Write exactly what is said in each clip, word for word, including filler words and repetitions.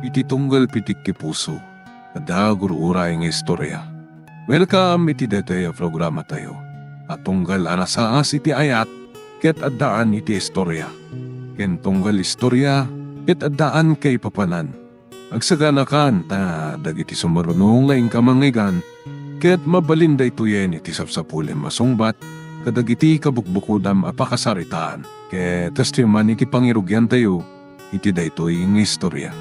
Ti tunggal pitik ti puso, adda agur-uray nga istorya. Welcome iti daytoy a programatayo a tunggal a nasaas iti ayat ket addaan iti istorya, ken tunggal istorya ket addaan kaipapanan. Agsaganakan ta dagiti sumaruno nga inka mangngegana ket mabalin daytoyen iti sapsapulem a sungbat kadagiti kabukbukodam a pakasaritaan ket testimony iti pangirugiantayo iti daytoy nga istorya.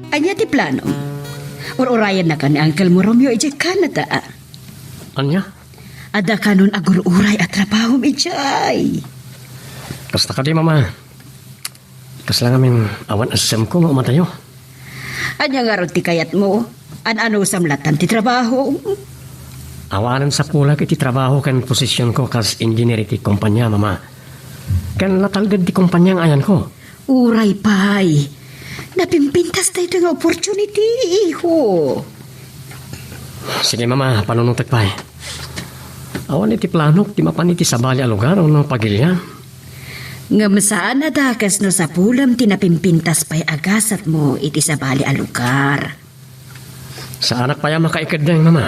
Ania ti planom? Ur-urayannaka ni Uncle mo Romeo idiay Canada. Ania? Adda kanon agur-uray a trabahom idiay. Kasta kadi, Mama. Kasla ngamin awan a sessemko nga umatayo. Ania ngarud ti kayatmo? An-anusam latan ti trabaho? Awanen sapulak iti trabaho ken posisionko kas engineer iti kompania, Mama. Ken natalged ti kompania nga ayanko. Uray pay. Napimpintas daytoy nga opportunity, iho. Sige, Mama, panunotek pay. Awan iti planok ti mapan iti sabali a lugar wenno pagilian. Ngem saan a dakes no sapulem ti napimpintas pay a gasatmo iti sabali a lugar. Saanak pay a makaikeddeng, Mama.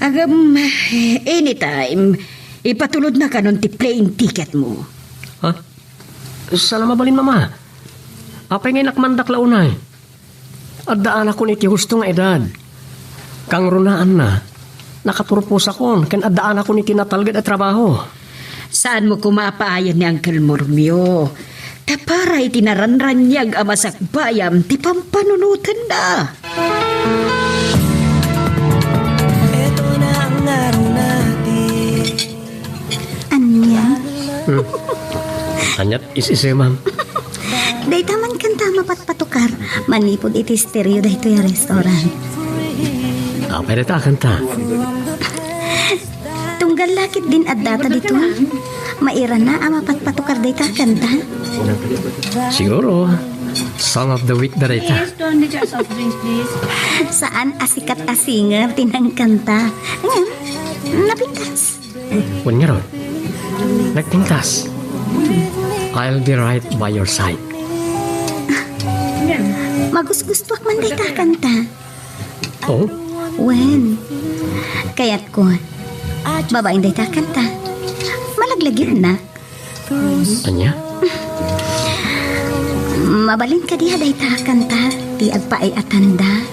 Ngem, anytime, ipatulodna kanon ti plane ticketmo. Ha? Saan a mabalin, Mama. Apay nga inakmandak la unay? Addaanakon iti husto nga edad. Kangrunaanna, nakapurposakon ken addaanakon iti natalged a trabaho. Saanmo koma a paayen ni Uncle mo Romeo. Ta para iti naranraniag a masakbayam ti pampanunotenna. Ania? Hmm. Aniat is-isemam? Dayta man kanta a mapatpatukar manipud iti stereo daytoy a restaurant. Apay dayta a kanta? Tunggal la ketdin addata ditoy. Mairana a mapatpatukar dayta a kanta. Siguro, Song of the Week da dayta. Please, two hundred soft drinks, please. Saan a sikat a singer ti nangkanta. Ngem, napintas. Wen ngarud, nagpintas. I'll be right by your side. Magusgustuak man dayta a kanta. Oh? Wen, kayatko. Babaen dayta a kanta. Malaglagiwnak. Ania? Mabalin kadi a dayta a kanta ti agpaay a tanda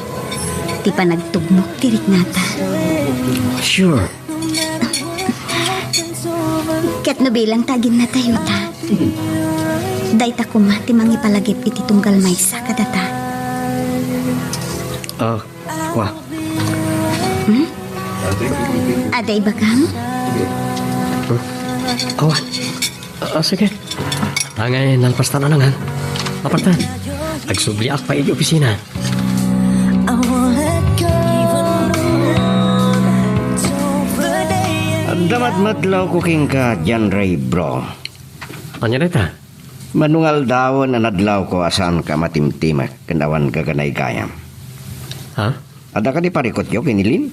ti panagtugmok ti riknata? Sure. Ket no bilang ta aginnatayo ta, dayta koma ti mangipalagip iti tunggal maysa kadata. Ah, kua. Hmm? Adda ibagam? Hmm? Awan. Ah, sige. Angay, nalpastan a nangan. Apartan. Agsubliak pay iti opisina. Adda madmadlawko kenka, John Ray, bro. Ania dayta? Mano nga aldawen a nadlawko a saanka a matimtimek ken awan gaganaygayam. Ha? Adda kadi parikutyo ken ni Lynn?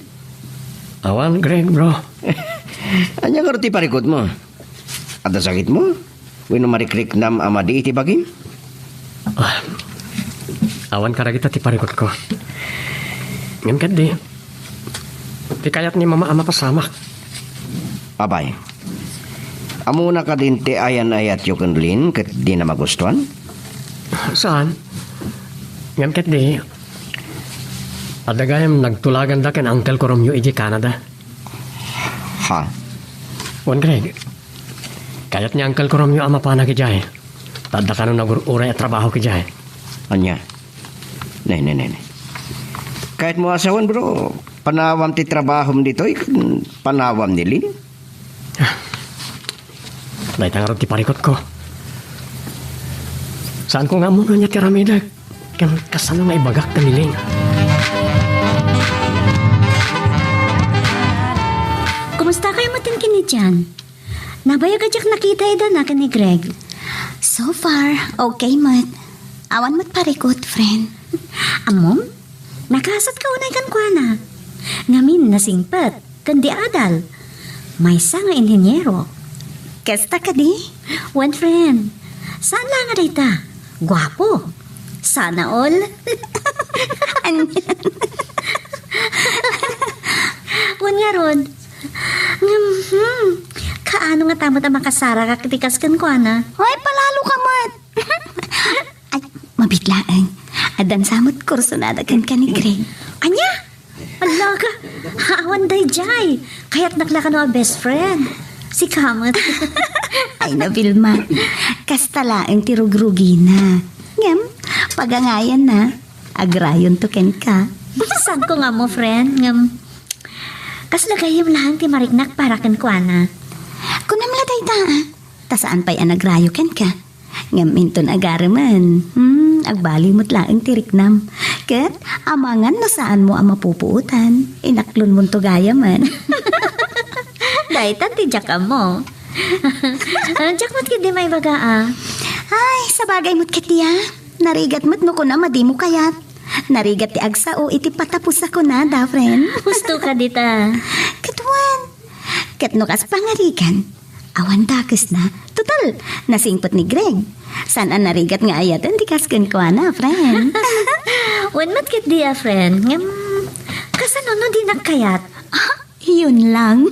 Awan, Greg, bro. Ania ngarud ti parikutmo? Adda sakitmo? Wenno marikriknam a madi iti bagim? Ah, awan kadagita ti parikutko. Ngem ketdi, ti kayat ni Mama a mapasamak. Abay, ammona kadin ti ayan-ayatyo ken Lynn ket dina magustuan? Saan? Ngem ketdi, adda gayam nagtulaganda ken Uncle ko Romeo idiay Canada. Ha? Wen, Greg, kayat ni Uncle ko Romeo a mapanak idiay. Ta adda kanon nagur-uray a trabaho idiay. Ania? Ne, ne, ne, ne. Kayatmo a sawen, bro, panawam ti trabahom ditoy ken panawam ni Lynn? Dayta ngarud ti parikutko. Saanko nga ammono ania ti aramidek ken kasano nga ibagak ken ni Lynn. Kumusta kayo met ken ni Jan? Nabayag a diak nakita ida na ken ni Greg. So far, okay met. Awan met parikut, friend. Ammom? Nakasatka unay kenkuana. Ngamin nasingpet ken di adal. Maysa nga inheniero. Kasta kadi? Wen, friend. Saan la nga dayta? Guapo. Sana all. Anian? Wen ngarud. Ngem, hmm, kaano ngata met a makasarakak iti kas kenkuana? Ay, palalo ka met. Ay, mabiit laeng. Addan sa met kursonada kenka ni Greg. Ania? Ala ka, awan daydiay. Kayatnak la kano a best friend. Sika met. Ay, na, Vilma. Kasta laeng ti rugrugina. Ngem, pagangayanna, agrayonto kenka. Saanko nga ammo, friend, ngem kasla gayyem laeng ti mariknak para kenkuana. Kunam la dayta, ah. Ta saan pay a nagrayo kenka. Ngem inton agaremen, hmm, agbaliw met laeng ti riknam. Ket amangan no saanmo a mapupuotan, inaklonmonto gayamen. Dayta ti diak ammo. Ah, diak met ketdi maibaga, ah. Ay, sabagay met ketdi, ah. Narigat met no kunam a dimo kayat. Narigat ti agsao iti patapos a kunada, friend. Husto ka dita. Ket wen, ket no kas pangarigan, awan dakesna. Total, nasingpet ni Greg. Saan a narigat nga ayaten ti kas kenkuana, friend. Wen met ketdi a friend, ngem kasano no dinak kayat? Ah, yun lang.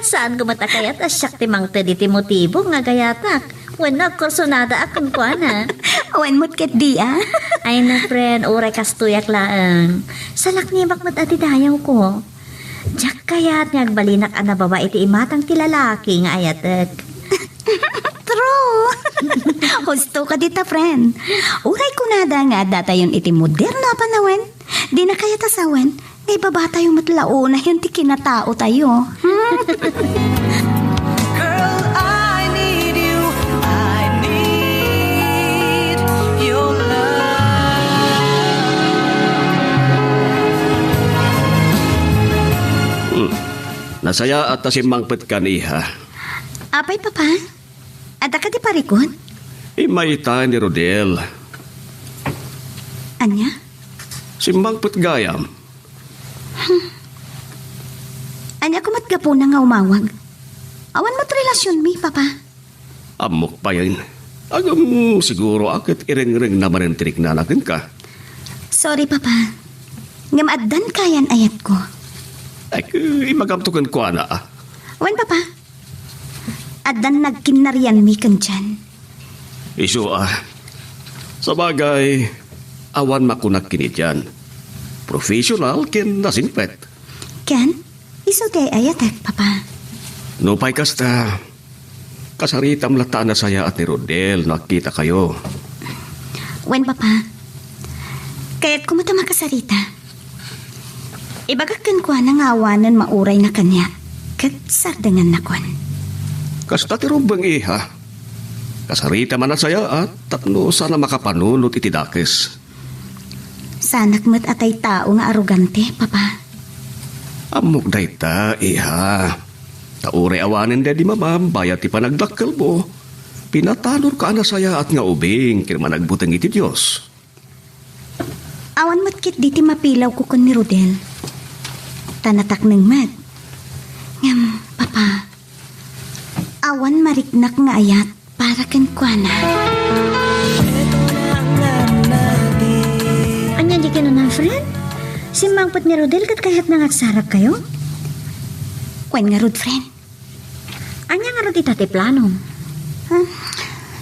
Saan ko met a kayat a siak ti mangted iti motibo nga agayatak. Wenno agkursonadaak kenkuana. Wen met ketdi, ah. Ay na, friend, uray kastoyak laeng. Salaknibak met a ti dayawko. Diak kayat nga agbalinak a nababa iti imatang ti lalaki nga ayatek. True. Husto ka dita, friend. Uray kunada nga addatayon iti moderno a panawen, dina kayat a sawen nga ibabatayo met la unayon ti kinataotayo. Girl, I need you. I need your love. Hmm. Nasayaat ta simmangpetkan, iha. Apay, Papa? Adda kadi parikut? Immay ita ni Rodel. Ania? Simmangpet gayam. Hmm. Ania koma ti gapuna nga umawag? Awan met relasionmi, Papa. Ammok payen. Ngem siguro a ket irengrengna manen ti riknana kenka. Sorry, Papa. Ngem addan kayan ayatko. Ay, ibagamto kenkuana, ah. Wen, Papa. Addan nagkinnarianmi ken Jan. Isu, ah. Sabagay, awan makunak ken ni Jan. Professional ken nasingpet. Ken, isu ti ay-ayatek, Papa. Nupay kasta, kasaritam latta a nasayaat ni Rodel no agkitakayo. Wen, Papa. Kayatko met a makasarita. Ibagak kenkuana nga awanen maurayna kaniak, ket sardengannakon. Kasta ti rumbeng, iha. Kasaritam a nasayaat, tapno saan a makapanunot iti dakes. Saanak met a tay tao nga arogante, Papa. Ammok dayta, iha. Ta uray awanen daydi mamam bayat ti panagdakkelmo, pinatanorka a nasayaat nga ubing ken managbuteng iti Dios. Awan met ketdi ti mapilawko ken ni Rodel. Ta natakneng met. Ngem, Papa, awan mariknak nga ayat para kenkuana. Ania di kinuna, friend? Simmangpet ni Rodel ket kayatna nga agsarakkayo? Wen ngarud, friend. Ania ngarud ita ti plano? Ah,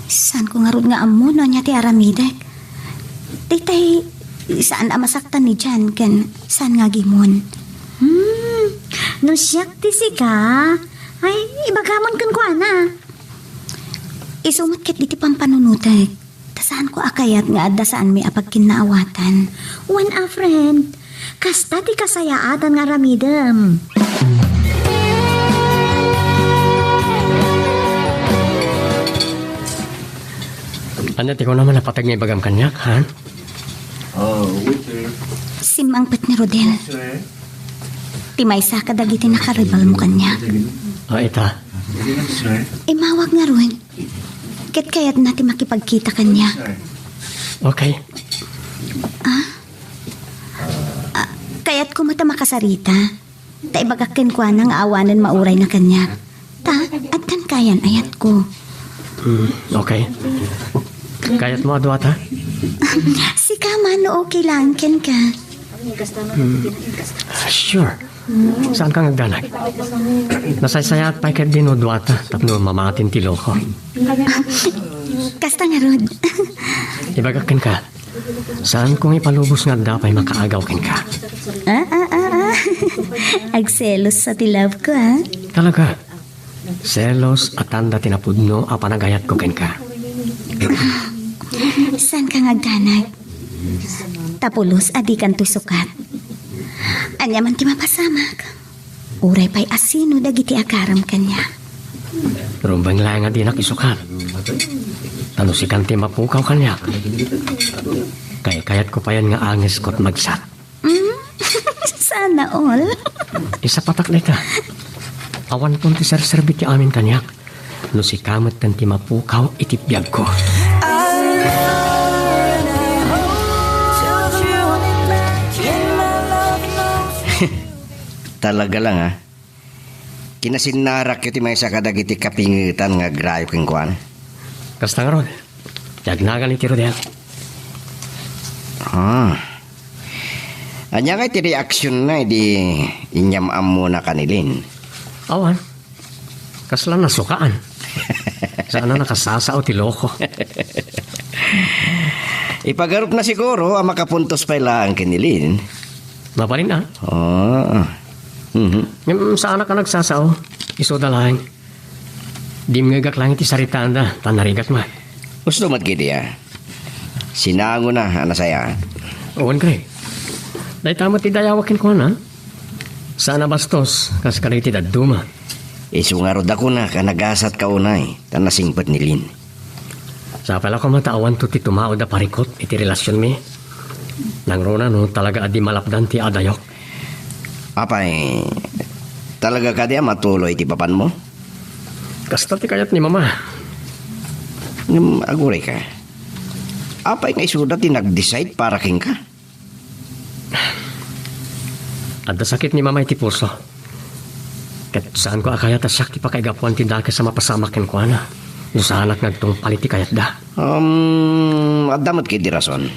saanko ngarud nga ammo no ania ti aramidek. Daytay, saan a masaktan ni Jan ken saan nga agimon. Hmm, no siak ti sika, ay, ibagamon kenkuana. Isu met ketdi ti pampanunotek. Ta saanko a kayat nga adda saanmi a pagkinnaawatan. Wen a, friend, kasta ti kasayaatan nga aramidem. Ania ti kunam a napateg nga ibagam kaniak, ha? Oh, waiter. Simmangpet ni Rodel. Sir. Ti maysa kadagiti nakaribalmo kaniak. Ah, ita. Sir. Immawag ngarud. Ket kayatna ti makipagkita kaniak. Okay. Ah? Ah, kayatko met a makasarita. Ta ibagak kenkuana nga awanen maurayna kaniak. Ta, addan kayan ayatko. Hmm, okay. Kayatmo a duata? Sika man, no okay lang kenka. Hmm. Sure. Saanka nga agdanag? Nasaysayaat pay ketdi no duata tapno mamatin ti loko. Kasta ngarud. Ibagak kenka, saanko nga ipalubos nga adda pay makaagaw kenka. Ah, ah, ah, ah. Agselos sa ti love ko, ah. Talaga? Selos a tanda ti napudno a panagayatko kenka. Saanka nga agdanag? Ta pulos a dikanto isukat. Ania man ti mapasamak? Uray pay a sino dagiti agaram kaniak. Rumbeng laeng a dinak isukat. Ta no sikan ti mapukaw kaniak, kaykayatko payen nga angesko ti magsat. Mm? Sana all. Isapatak dayta. Awanton ti serserbi ti amin kaniak. No sika metten ti mapukaw iti biagko. Talaga lang, ah. Kinasinnarakyo ti maysa kadagiti kapingetan nga agrayo kenkuana. Kasta ngarud, ti agnagan iti Rodel. Ah. Ania ngay ti reaksionna idi inyam-ammona ka ni Lin? Awan. Kasla nasukaan. Saan a nakasasao ti loko. Ipagarupna siguro a makapuntos pay laeng ken ni Lin. Mabalin, ah. Oo. Mhm. Ngem saanak a nagsasao. Isuda laeng. Dimngegak laeng iti saritaanda, ta narigat met. Usto met ketdi, ah. Sinangona a nasayaat. Wen, Greg. Dayta met ti dayawak kenkuana. Saan a bastos, kas kadagiti dadduma. Isu ngarud a kunak a nagasatka unay, ta nasingpet ni Lin. Sapay la koma ta awanto ti tumaud a parikut iti relasionmi. Nangruna no talaga a di malapdan ti adayok. Apay, talaga kadi a matuloy ti papanmo? Kasta ti kayat ni Mama. Ngem agurayka. Apay nga isuda ti nag-decide para kenka? Adda sakit ni Mama iti puso. Ket saanko a kayat a siak ti pakaigapuan ti dakes a mapasamak kenkuana no saanak nga agtungpal iti kayatda. Um, adda met ketdi rason.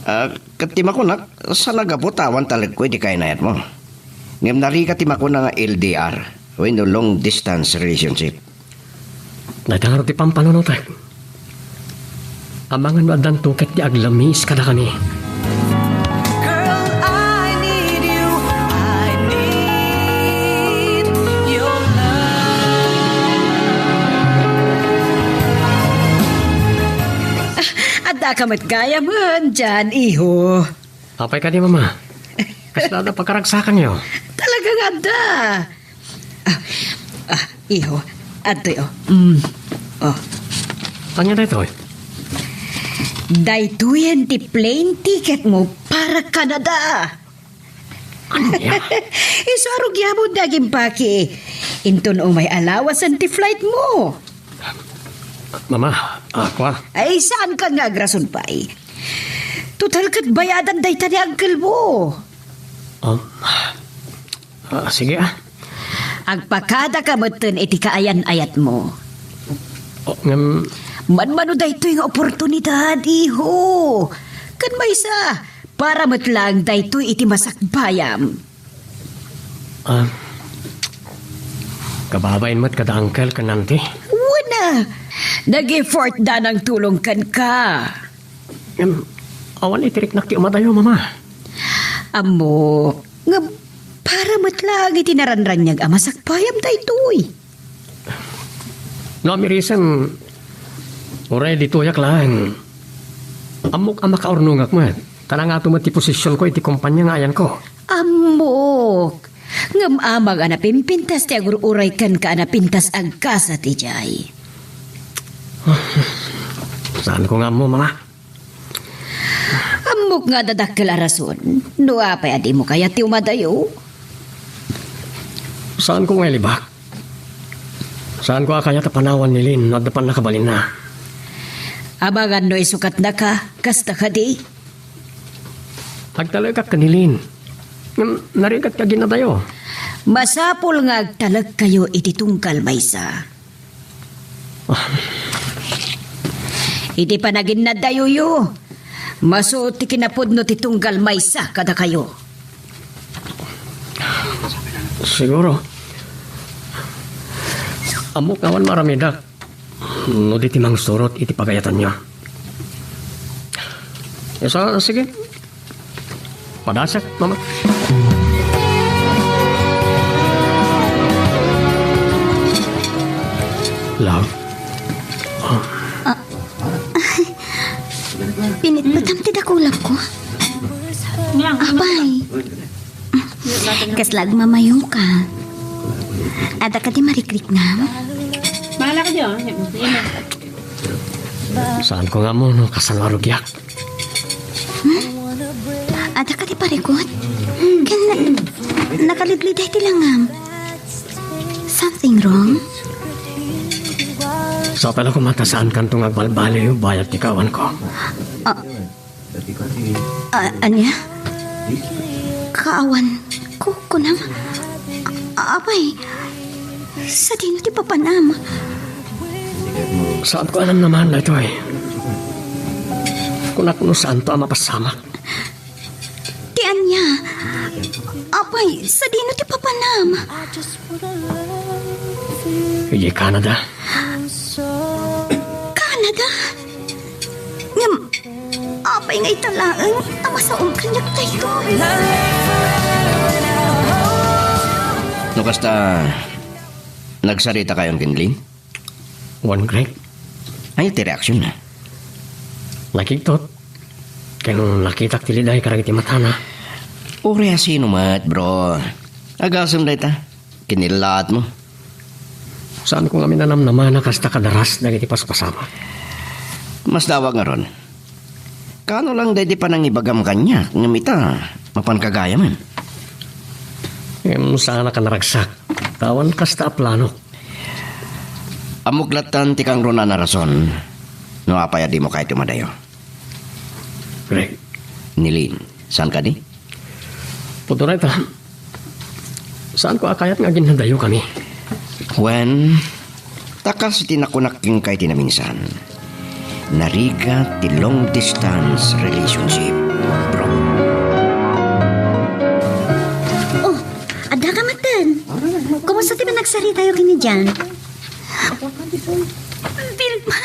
Ah, ket ti makunak, saan a gapu ta awan talekko iti kainayatmo. Ngem narigat ti makuna nga L D R, wenno long distance relationship. Dayta ngarud ti pampanunotek. Amangan no addanto ket ti aglamiis kadakami. Girl, I need you. I need your love. Ah, addaka met gayamen, Jan, iho. Apay kadi, Mama? Kasla adda pakaragsakanyo? Talaga nga adda. Ah, ah, iho, adtoy, oh. Mm. Oh. Ania daytoy? Daytoyen ti plane ticket mo para Canada. Ania? Isu a rugiamon ti agimpaki. Inton umay alawasen ti flight mo. Mama, ah, kua? Ay, saankan nga agrason pay. Total ket bayadan dayta ni uncle mo. Um, ah, sige, ah. Agpakadaka metten iti kaayan-ayatmo. Oh, ngem, manmano daytoy nga oportunidad, iho. Ken maysa, para met laeng daytoy iti masakbayam. Ah, kababain met kada uncle ken auntie? Wen a, nag-effort da nangtulong kenka. Ngem, awan iti riknak ti umadayo, Mama. Ammok, ngem para met laeng iti naranraniag a masakbayam daytoy. No amirisem, uray ditoyak laeng. Ammok a makaurnongak met, ta nangato met ti posisionko iti kompania nga ayanko. Ammok, ngem amangan a pimpintas ti agur-uray kenka a napintas agkasat idiay. Saanko nga ammo, Mama. Ammok nga adda dakkel a rason no apay a dimo kayat ti umadayo. Saanko nga ilibak. Saanko a kayat a panawan ni Lynn no adda pannakabalinna. Amangan no isukatnaka, kasta kadi? Agtalekak ken ni Lynn. Ngem narigat ti aginnadayo. Masapul nga agtalekkayo iti tunggal maysa. Idi panaginnadayonyo, masuot ti kinapudno ti tunggal maysa kadakayo. Siguro. Ammok nga awan maaramidak no di ti mangsurot iti pagayatanyo. Isu, sige. Padasek, Mama. Love? Pinitpetam ti dakulapko. Apay. Kasla agmamayoka. Adda kadi marikriknam? Maala ka di, oh. Saanko nga ammo no kasano a rugiak. Hmm? Adda kadi parikut? Ken na-, nakalidliday ti langam. Something wrong? Sapay la koma ta saankanto nga agbalbaliw bayat ti kaawanko. Ah, Ah, ania? Kaawanko, kunam? Apay, sadino ti papanam? Saanko a namnamaen daytoy. Kunak no saanto a mapasamak. Ti ania? Apay, sadino ti papanam? Idiay Canada. Canada? Ngem, apay nga ita laeng a masaom kaniak daytoy? No kasta, nagsaritakayon ken Lynn? Wen, Greg. Ania ti reaksion na? Nakigtot. Ken nakitak ti liday kadagiti matana. Uray a sino met, bro. Agasem dayta. Kinilaat mo. Saanko ngamin a namnamaen a kasta kadaras dagiti paspasamak. Mas dawag ngarud. Kaano lang daydi panangibagam kaniak, ngem ita, mapan kagayamen. Ngem saanak a naragsak. Ta awan kasta a planok. Ammok lattan ti kangrunaan a rason no apay a dimo kayat umadayo. Greg. Ni Lynn, saan kadi? Pudno dayta. Saanko a kayat nga aginnadayokami. Wen, ta kas iti nakunak kenka iti naminsan, narigat ti long distance relationship, bro. Oh, adda ka metten. Kumusta ti panagsaritatayo ken ni John? Vilma.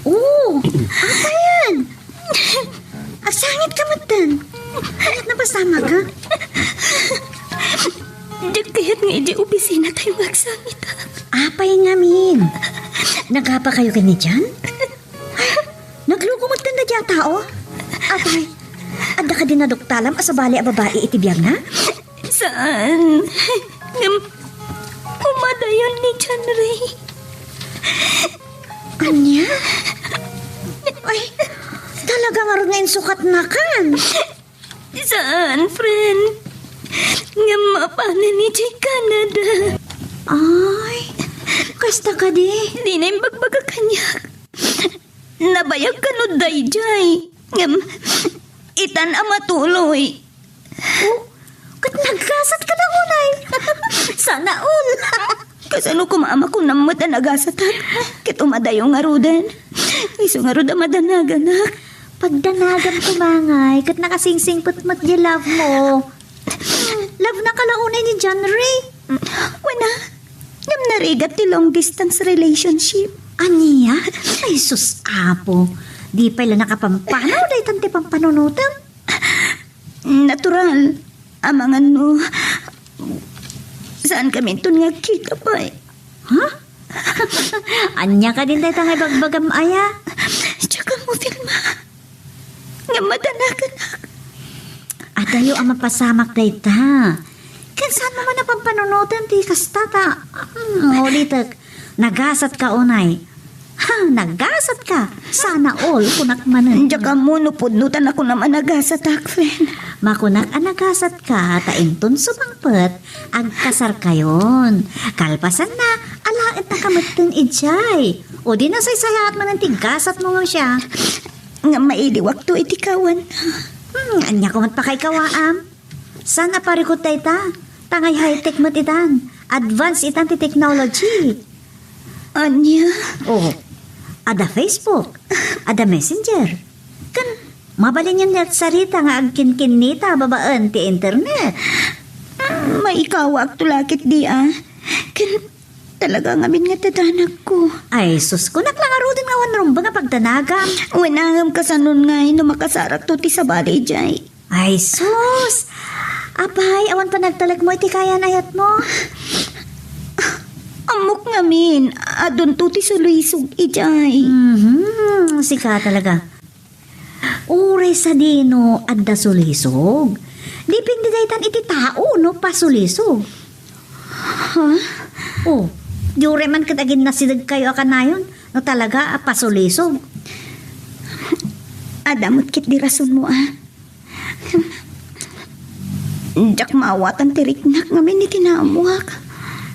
Oh, apayen? Agsangit ka metten. Ania't napasamak, ha? Diak kayat nga idiay opisinatayo nga agsangit, ha? Apay ngamin? Nagapakayo ken ni John? Ay, nagluko metten daydiay a tao? Apay, adda kadi naduktalam a sabali a babai iti biagna? Saan? Ngem, umadayon ni John Ray. Ania? Ay, talaga ngarud nga insukatnakan. Saan, friend? Ngem mapanen idiay Canada. Ay, kasta kadi? Dina imbagbaga kaniak. Nabayag kano daydiay. Ngem, itan a matuloy. Oh, ket naggasat ka la unay. Sana all. Kasano koma a makunam met a nagasatak? Ket umadayo ngaruden. Isu ngarud a madanaganak. Pagdanagam koma ngay, ket nakasingsingpet met diay love mo. Love na ka la unay ni John Ray. Wen a, ngem narigat ti long distance relationship. Ania? Ay, sus, Apo. Di pay la nakapampanaw daytan ti pampanunotem. Natural. Amangan no, saan kami inton nga agkita pay. Ha? Ania kadin dayta nga ibagbagam aya? Diak ammo, Vilma. Nga madanaganak. Adayo a mapasamak dayta. Ken saan mo man a pampanunoten ti kasta ta, hmm, ulitek, nagasat ka unay. Ha, nagasat ka. Sana all, kunak manen. Diak ammo no pudno ta nakunam a nagasatak, friend. Makunak a nagasat ka, ta inton sumangpet, agkasarkayon. Kalpasanna, alaenna ka metten idiay. O di nasaysayaat manen ti gasat mo nga siya. Nga mailiwakto iti kawan. Hmm, ania ko met pakaikawaam? Saan a parikut dayta? Tangay high-tech met itan. Advance itan ti technology. Ania? Oh, ada Facebook, ada Messenger. Ken mabalinyon nga agsarita nga agkinkinnita babaen ti internet. Maikawak to lakit di a. Ken talaga ngamin nga dadanagko. Ay, sus, kunak la ngaruden nga awan rumbeng a pagdanagam. Wen, ngem kasanon ngay no makasarak to ti sabali, jay? Ay, sus! Apay, awan panagtalekmo iti kayan-ayatmo? Ammok ngamin, adunto ti sulisog idiay. Mhm, sika talaga. Uray sadino adda sulisog. Depende daytan iti tao no pasulisog. Ha? Oh, di uray man ket aginnasidegkayo a kanayon no talaga a pasulisog. Adda met ket di rasonmo, a. Diak maawatan ti riknak ngamin iti naammoak.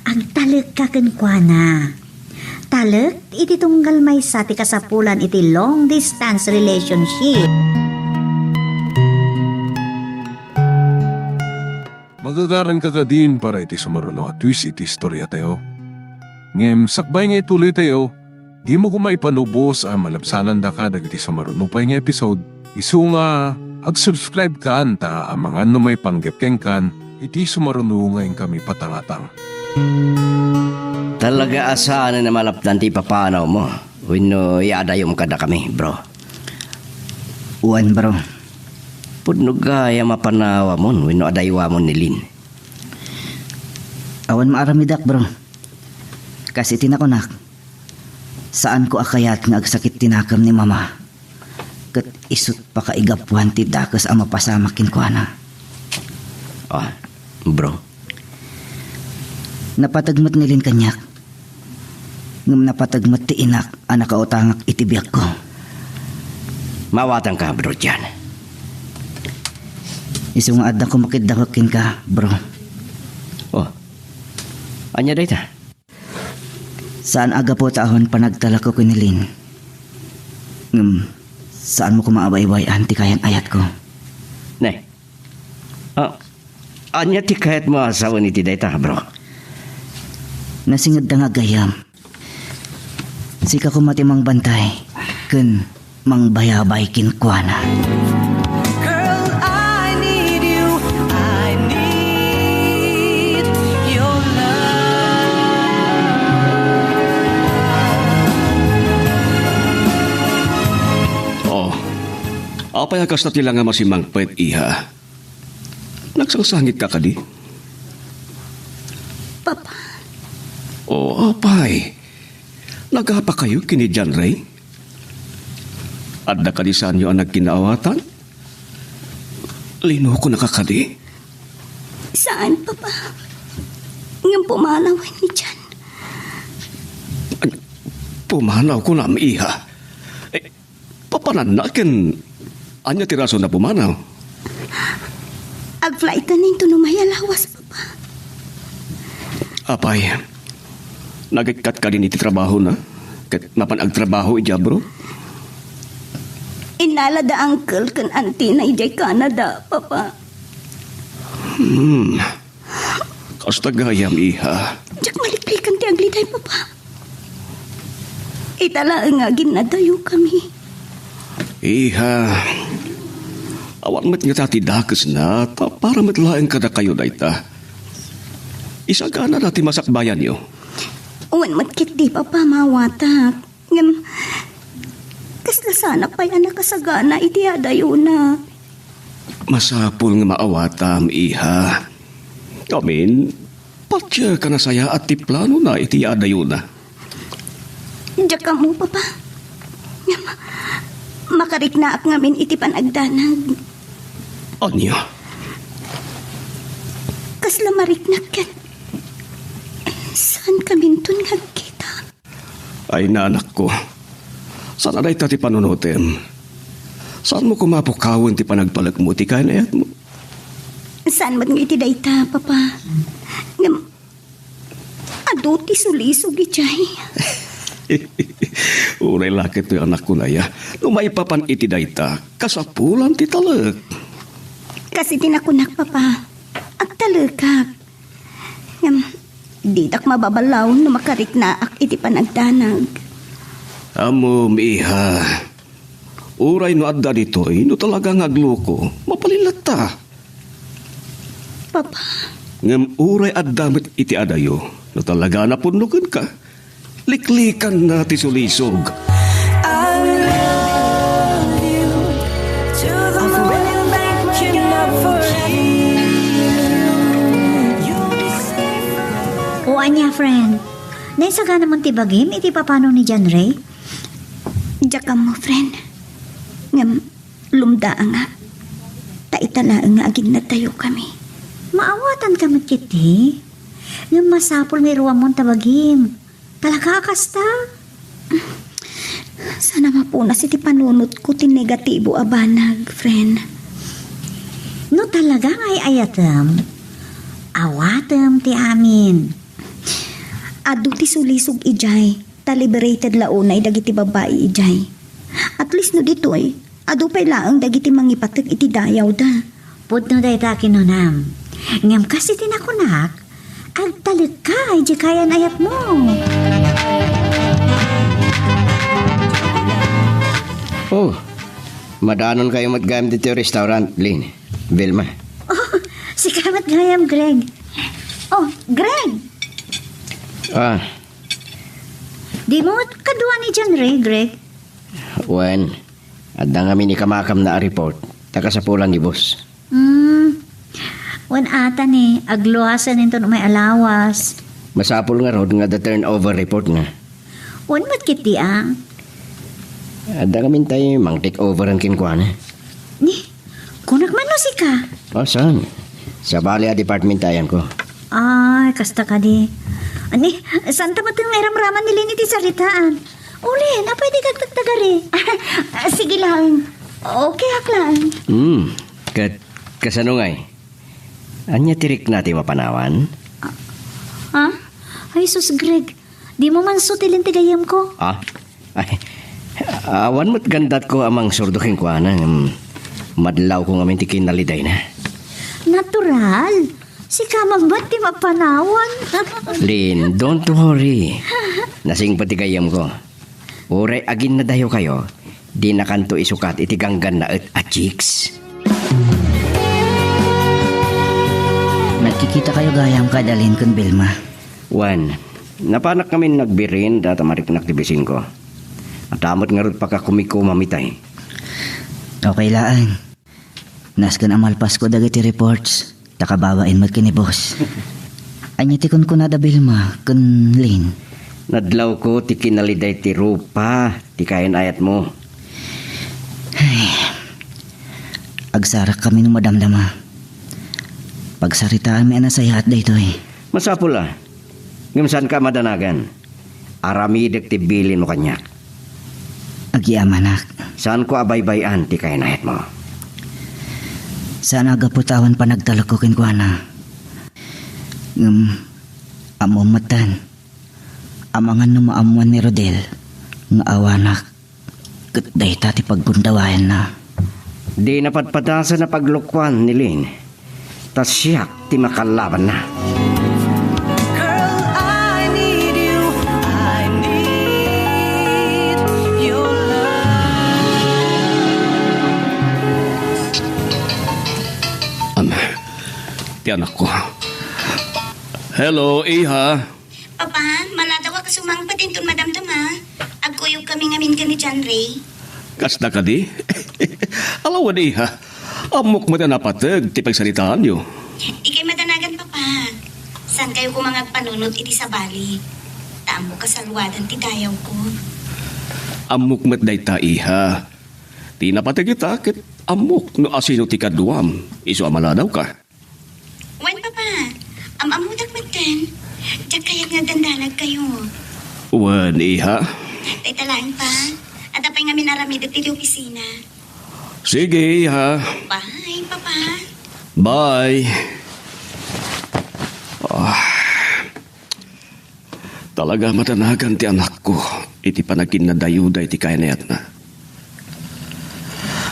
Agtalekka kenkuana. Talek iti tunggal maysa ti kasapulan iti long distance relationship. Magagaranka kadin para iti sumaruno a twist iti istoriatayo. Ngem sakbay nga ituloytayo, dimo koma ipanubos a malabsanandaka dagiti sumaruno pay nga episode, isu nga ag-subscribe-kan ta amangan no maipanggep kenkan iti sumaruno nga inkami patangatang. Talaga a saanen a malapdan ti ipapanawmo wenno iadayom kadakami, bro? Wen, bro. Pudno gayam a panawamon wenno adayuamon ni Lynn. Awan maaramidak, bro. Kas iti nakunak, saanko a kayat nga agsakit ti nakem ni Mama. Ket isut' pakaigapuan ti dakes a mapasamak kenkuana. Ah, bro. Napateg met ni Lynn kaniak. Ngem napateg met ti inak a nakautangak iti biagko. Maawatangka, bro John. Isu nga adda koma ket dakes kenka, bro. Oh. Ania dayta? Saan a gapu ta awan panagtalekko ken ni Lynn. Ngem, saanmo koma a baybay-an ti kayan-ayatko. Ne? Ah, ania ti kayatmo a sawen iti dayta, bro? Nasingedda nga gayyem. Sika koma ti mangbantay ken mangbayabay kenkuana. Girl, I need you. I need your love. Oh. Apay a kasta ti langam a simmangpet, iha? Nagsangsangitka kadi? Papa. Oh, apay. Nagapakayo ken ni John Ray? Adda kadi saanyo a nagkinaawatan? Linukonaka kadi? Saan, Papa. Ngem pumanaw ni John. An-, pumanaw kunam, iha? Eh, papananna ken ania ti rason a pumanaw? Agflighten inton umay a lawas, Papa. Apay, nagikkat kadin iti trabahona? Ket mapan agtrabaho idiay abroad? Innala da uncle ken auntie na idiay Canada, Papa. Hmm. Kasta gayam, iha. Diak maliklikan ti agliday, Papa. Ita laeng nga aginnadayokami. Iha, awan met ngata ti dakesna, ta para met laeng kadakayo dayta. Isaganada ti masakbayanyo. Wen met ketdi, Papa, maawatak. Ngem, kasla saanak pay a nakasagana iti adayona. Masapul nga maawatam, iha. Amin, patien a nasayaat ti planona iti adayona. Diak ammo, Papa. Ngem, makariknaak ngamin iti panagdanag. Ania? Kasla mariknak ket saan kaminton nga agkita. Ay, nanakko, saan a dayta ti panunotem? Saanmo koma a pukawen ti panagtalekmo iti kayan-ayatmo? Saan met nga iti dayta, Papa. Ngem, adu ti sulisog idiay. Uray la ket toy, anakko, aya. No maipapan iti dayta, kasapulan ti talek. Kas iti nakunak, Papa, agtalekak. mababalaw no makariknaak iti panagdanag. Ammom, iha. Uray no adda ditoy, no talaga nga agluko, mabalin latta. Papa. Ngem uray adda met iti adayo, no talaga napunno kenka, liklikanna ti sulisog. I love you to the moon and back, my love for you. You'll be safe forever. O ania, friend? Naisaganamon ti bagim iti papano ni John Ray? Diak ammo, friend. Ngem, lumda nga. Ta ita laeng nga aginnadayokami. Maawatanka met ketdi. Ngem masapul nga iruamon ta bagim. Talaga a kasta? Saan a mapunas iti panunotko ti negatibo a banag, friend. No talaga nga ay-ayatem, awatem ti amin. Adu ti sulisog idiay, ta liberated la unay dagiti babbai idiay. At least no ditoy, adu pay laeng dagiti mangipatek iti dayawda. Pudno dayta a kinunam. Ngem kas iti nakunak, agtalekka idiay kayan-ayatmo. Oh, madanonkayo met gayam ditoy restaurant, Lynn, Vilma. Oh, sika met gayam, Greg. Oh, Greg! Ah. Dimo met kadua ni John Ray, Greg? Wen, adda ngamin ikamakamna a report, ta kasapulan ni boss. Hmm. Wen ata ni, agluasen inton umay a lawas. Masapul ngarud nga adda turnover report na. Wen met ketdi a. Adda ngamin tay mang-take overan kenkuana. Ni, kunak man no sika? Oh, saan? Sabali a department ti ayanko. Ay, kasta kadi. Ni, saan ta met nga iramraman ni Lynn iti saritaan? Uli, napay di kagtagtagari. Ah, sige lang. Okay ak lang. Hmm, ket kasano ngay? Ania ti rikna ti mapanawan? Ha? Ay, sus, Greg. Dimo man sutilin ti gayyemko. Ah? Ay, awan met gandatko a mangsurdo kenkuana, ngem madlawko ngamin ti kinalidayna. Natural. Sika man met ti mapanawan. Lynn, don't worry. Nasingpet ti gayyemko. Uray aginnadayokayo, dinakanto isukat iti ganggannaet a chicks. Nagkikitakayo gayam kada Lynn ken Vilma? Wen, napanak ngamin nagbirin data mariknak ti bisinko. Adda met ngarud pakakumikumam itay. Okay laeng. Nasken a malpasko dagiti reports, ta kababain met ken ni boss. Ania ti kunkunada Vilma ken Lynn? Nadlawko ti kinaliday ti rupa ti kayan-ayatmo. Ay, agsarak kami no madamdama. Pagsaritaanmi a nasayaat daytoy. Masapul a. Ngem saanka a madanagan. Aramidek ti bilinmo kaniak. Agyamanak. Saanko a baybay-an ti kayan-ayatmo. Saan a gapu ta awan panagtalekko kenkuana. Ngem, ammom metten. Amangan no maammoan ni Rodel nga awanak. Ket dayta ti paggundawayanna. Di napadpadasan a paglukoan ni Lynn, ta siak ti makallabanna. Girl, I need you. I need your love. Am, ti anakko. Hello, iha. Papa, maladaw a kasumangpet inton madamdama. Agkuyogkami ngamin ken ni John Ray. Kasta kadi? Ala wen, iha. Ammok met a napateg ti pagsaritaanyo. Dikay madanagan, Papa. Saankayo koma nga agpanunot iti sabali? Ta ammok a saluadan ti dayawko. Ammok met dayta, iha. Ti napateg ita ket ammok no asino ti kaduam, isu a maladawka. Wen, Papa. Am-ammodak metten. Diak kayat nga agdandanagkayo. Wen, iha. Dayta laeng, Pa. Adda pay ngamin aramidek ditoy opisina. Sige, iha. Bye, Papa. Bye. Ah. Talaga madanagan ti anakko iti panaginnadayuda iti kayan-ayatna.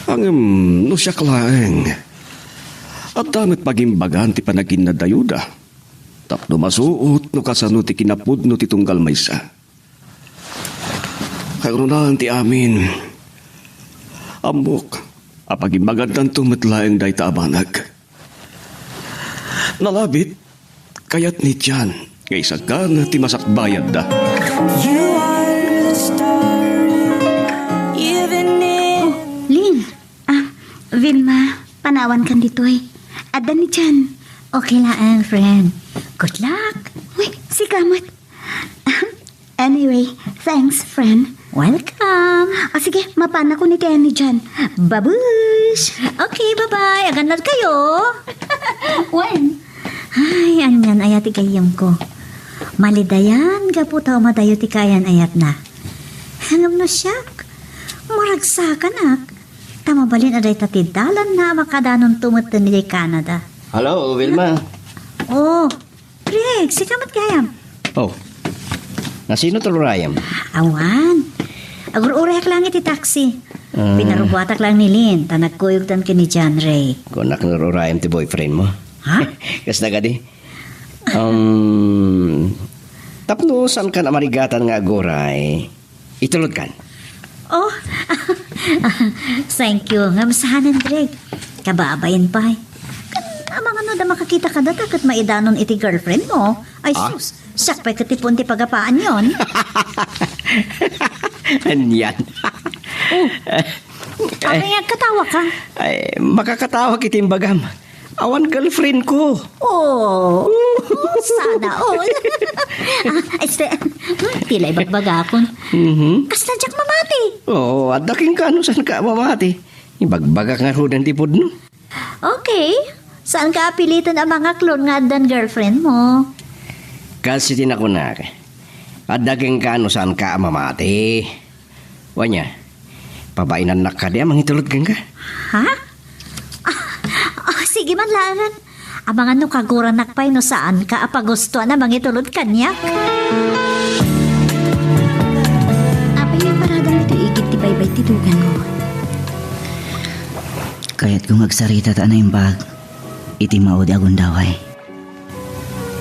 Ngem no siak laeng, adda met pagimbagan ti panaginnadayuda. Tapno masuot no kasano ti kinapudno ti tunggal maysa. Kayrunan ti amin. Ammok a pagimbagantanto met laeng dayta a banag. Nalabit, kayat ni Jan nga isagana ti masakbayadda. You are a star, even if Oh, Lynn. Ah, Vilma, panawan kan ditoy. Adda ni Jan. Okay laeng, friend. Good luck. Uy, sika met. Anyway, thanks, friend. Welcome. Ah, sige, mapanakon iti ayan ni Jan. Babush! Okay, bye-bye. Agannad kayo. When? Ay, anian aya ti gayyemko. Malidayan gapu ta umadayo ti kaayan-ayatna. Ngem no siak, maragsakanak. Ta mabalin a dayta ti dalanna a makadanonto metten idiay Canada. Hello, Vilma. Oh, Greg, sika met gayam. Oh. Nasino ti rurayem? Awan. Agur-urayak laeng iti taxi. Ah. Pinarubuatak laeng ni Lynn, ta nagkuyogtan ken ni John Ray. Kunak no rurayem ti boyfriend mo. Ha? Kasta kadi? Um, tapno saankan a marigatan nga aguray, itulodkan. Oh, thank you. Ngem saan, Greg? Kababain pay. Kan, amangan no adda makakita kadata ket maidanon iti girlfriend mo. Ay, Ah? sus, siak pay ket ti puon ti pagapaanyon. Anian. Oh, apay nga agkatawa ka? Ay, makakatawa iti imbagam. Awan girlfriend ko. Oh, sana all. Ah, este, hmm, ti la ibagbagakon. Mhm. Kasla diak mamati. Oo, adda kenka no saanka mamati. Ibagbagak ngaruden ti pudno. Okay. Saanka a piliten a mangaklon nga addan girlfriend mo? Kas iti nakunak, adda kenka no saanka a mamati. Wen, pabainannak kadi a mangitulod kenka? Ha? Ah, ah, sige man laeng. Amangan no kaguranak pay no saanka a pagustoan a mangitulod kaniak. Apay nga paradam ditoy igid ti baybay ti duganmo? Kayatko nga agsarita ta naimbag iti maudi a gundaway.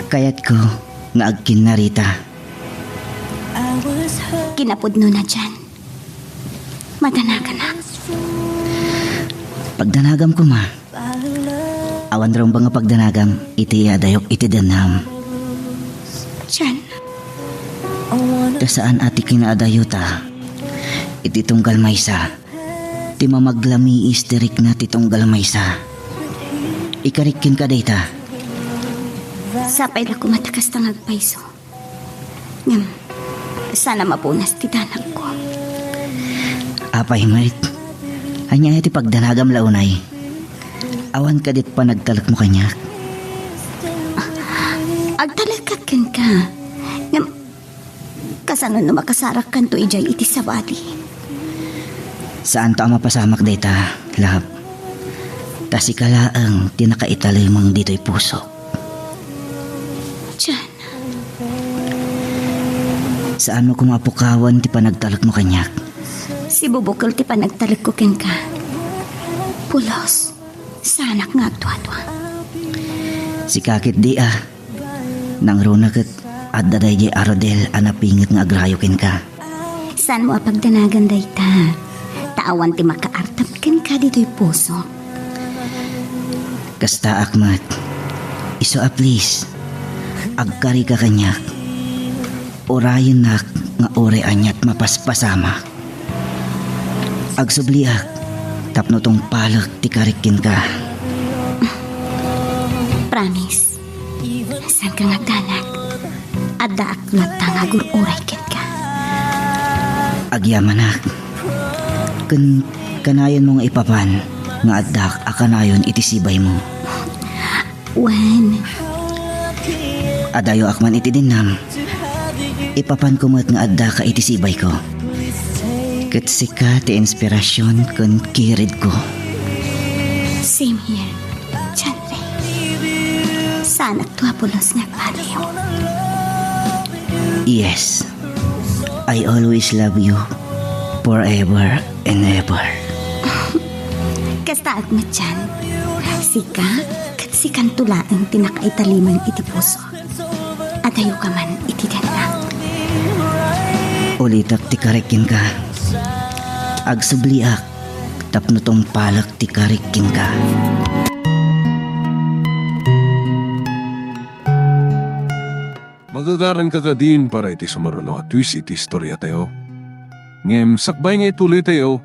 Kayatko nga agkinnarita. Kinapudnona, Jan. Madanaganak. Pagdanagam koma. Awan rumbeng nga pagdanagam iti adayok iti dennam. Jan. Ta saan a ti kinaadayota iti tunggal maysa. Ti mamaglamiis ti rikna ti tunggal maysa. Ikarik kenka dayta. Sapay la koma ta kasta nga agpayso. Ngem, saan a mapunas ti danagko. Apay met? Ania ti pagdanagam la unay? Awan kadi panagtalekmo kaniak? Agtalekak kenka. Ngem, kasano no makasarakkanto idiay iti sabali? Saanto a mapasamak dayta, love. Ta sika laeng ti nakaitalimeng ditoy pusok. Jan. Saanmo koma a pukawen ti panagtalekmo kaniak? Sibubukel ti panagtalekko kenka. Pulos. Saanak nga agduadua. Sika ketdi a. Nangruna ket adda daydiay a Rodel a napinget nga agrayo kenka. Saanmo a pagdanagan dayta, ta awan ti makaartap kenka ditoy pusok. Kastaak met. Isu a please, agkarika kaniak. Urayennak nga uray aniat mapaspasamak. Agsubliak tapno tungpalek ti karik kenka. Promise. Saanka nga agdanag. Addaak latta nga agur-uray kenka. Agyamanak. Ken kanayon mo nga ipapan nga addak a kanayon iti sibaymo. Wen. Adayoak man iti dennam. Ipapanko met nga addaka iti sibayko. Ket sika ti inspirasyon ken kiridko. Same here, John Ray. Saanak a pulos nga agmaliw. Yes. I always love you forever and ever. Kastaak met, John. Sika, ket sikanto laeng ti nakaitalimeng iti puso. Tayo ka man iti denda. Ulitek ti karik kenka. Agsubliak tapno tungpalek ti karik kenka. Magagaranka kadin para iti sumaruno a twist iti istoriatayo. Ngem sakbay nga ituloytayo,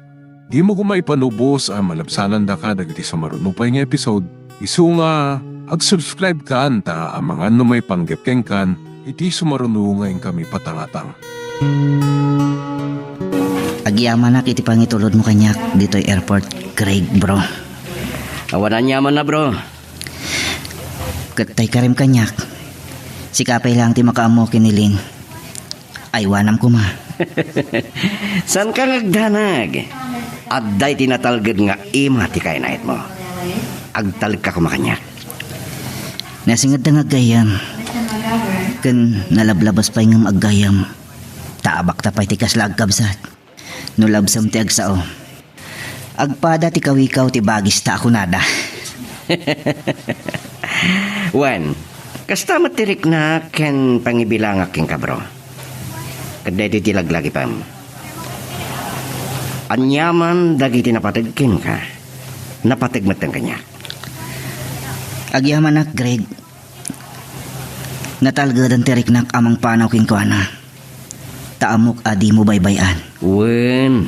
dimo koma ipanubos a malabsanandaka dagiti sumaruno pay nga episode. Isu nga, ag-subscribe kan ta amangan no maipanggep kenkan iti sumaruno nga inkami patangatang. Agyamanak iti pangitulodmo kaniak ditoy airport, Craig, bro. Awan aniamanna, bro. Ket tay karim kaniak, sika pay laeng ti makaammo ken ni Lynn. Aywanam koma. Saanka nga agdanag. Adda iti natalged nga ima ti kainayatmo. Agtalekka koma kaniak. Nasingedda nga aggayyem. Ken nalablabas pay ngem aggayyem. Ta abakta pay ti kasla agkabsat. No labsem ti agsao, agpada ti kawikaw ti bagista a kunada. Wen, kasta met ti riknak ken pangibilangak kenka, bro. Ket daytoy ti laglagipem. Aniaman dagiti napateg kenka, napateg metten kaniak. Agyamanak, Greg. Natalgeden ti riknak a mangpanaw kenkuana. Ta ammok a dimo baybay-an. Wen,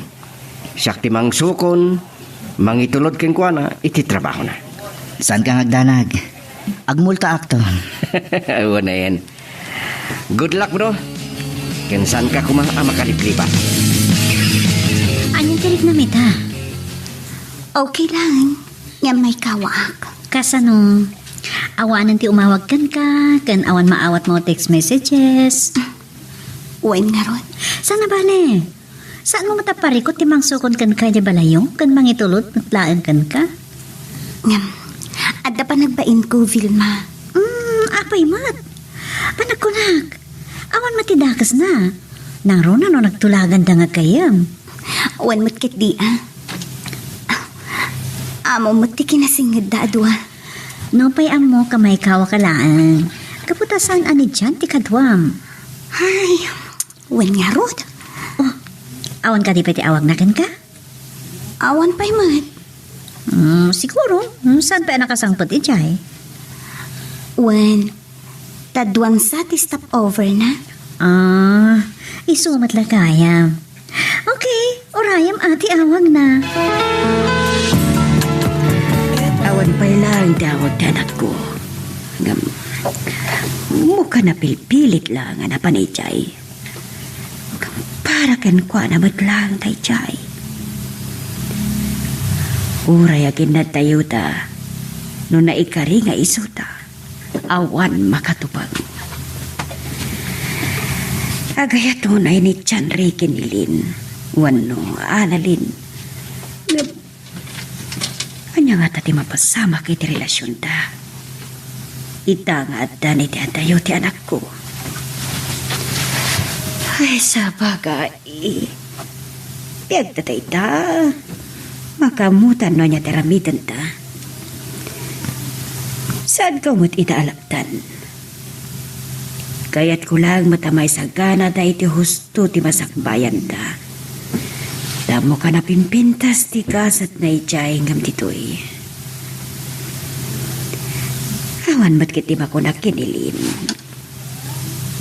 siak ti mangsukon, mangitulod kenkuana iti trabahona. Saanka nga agdanag. Agmultaakton. Wen a yan. Good luck, bro. Ken saanka koma a makaliplibat. Ania ti riknam ita? Okay lang. Ngem maikawaak. Kasano? Awanen ti umawag kenka, ken awan maawatmo text messages. Wen ngarud. Saan a bale? Saanmo met a parikut ti mangsukon kenka idiay balayyo, ken mangitulod met laeng kenka? Ngem, adda panagbainko, Vilma. Hmm, apay met? Panagkunak, awan met ti dakesna. Nangruna no nagtulaganda nga aggayyem. Wen met ketdi a. Ammom met ti kinasingedda a dua. Nupay ammok a maikawaka laeng. Gapu ta saan a ni Jan ti kaduam. Ay, wen ngarud. Oh, awan kadi pay ti awagna kenka? Awan pay met. Hmm, siguro. Hmm, saan pay a nakasangpet idiay? Wen, ta duan sa ti stopover na. Ah, isu met la gayam. Okay, urayem a ti awagna. Awan pay laeng ti awag ti anakko. Ngem, mukam a pilpilit laeng a napan idiay. Para kenkuana met laeng daydiay. Uray aginnadtayo ta, no naikari nga isuta, awan makatubang. Agayat unay ni John Ray ken ni Lynn, wenno Annalyn. Ngem, ania ngata ti mapasamak iti relasionda? Ita nga addan iti adayo ti anakko. Ay, sabagay. Biag ta dayta. Makaammotan no ania ti aramidenta. Saanko met ita a lapdan. Kayatko laeng met a maisaganada iti husto ti masakbayanda. Ta mukam a pimpintas ti gasatna idiay ngem ditoy. Awan met ketdi makunak ken ni Lynn.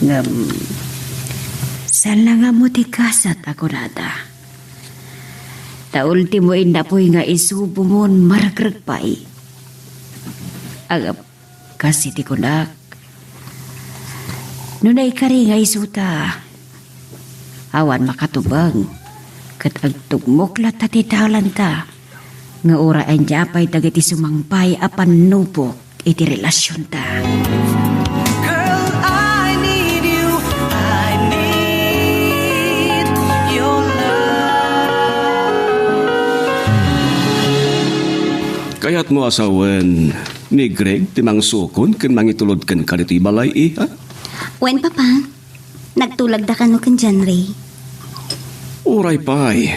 Ngem, saan la nga ammo ti gasat a kunada. Ta ultimo innapoy nga isubo mon maregreg pay. Ngem, kas iti kunak, no naikari nga isuta, awan makatubang, ket agtugmok latta ti daolanta, nga uray ania pay dagiti sumangpay a pannubok iti relasionta. Girl, I need you. I need your love. Kayatmo a sawen ni Greg ti mangsukon ken mangitulod kenka ditoy balay, iha? Wen, Papa. Nagtulagda kano ken John Ray? Uray pay.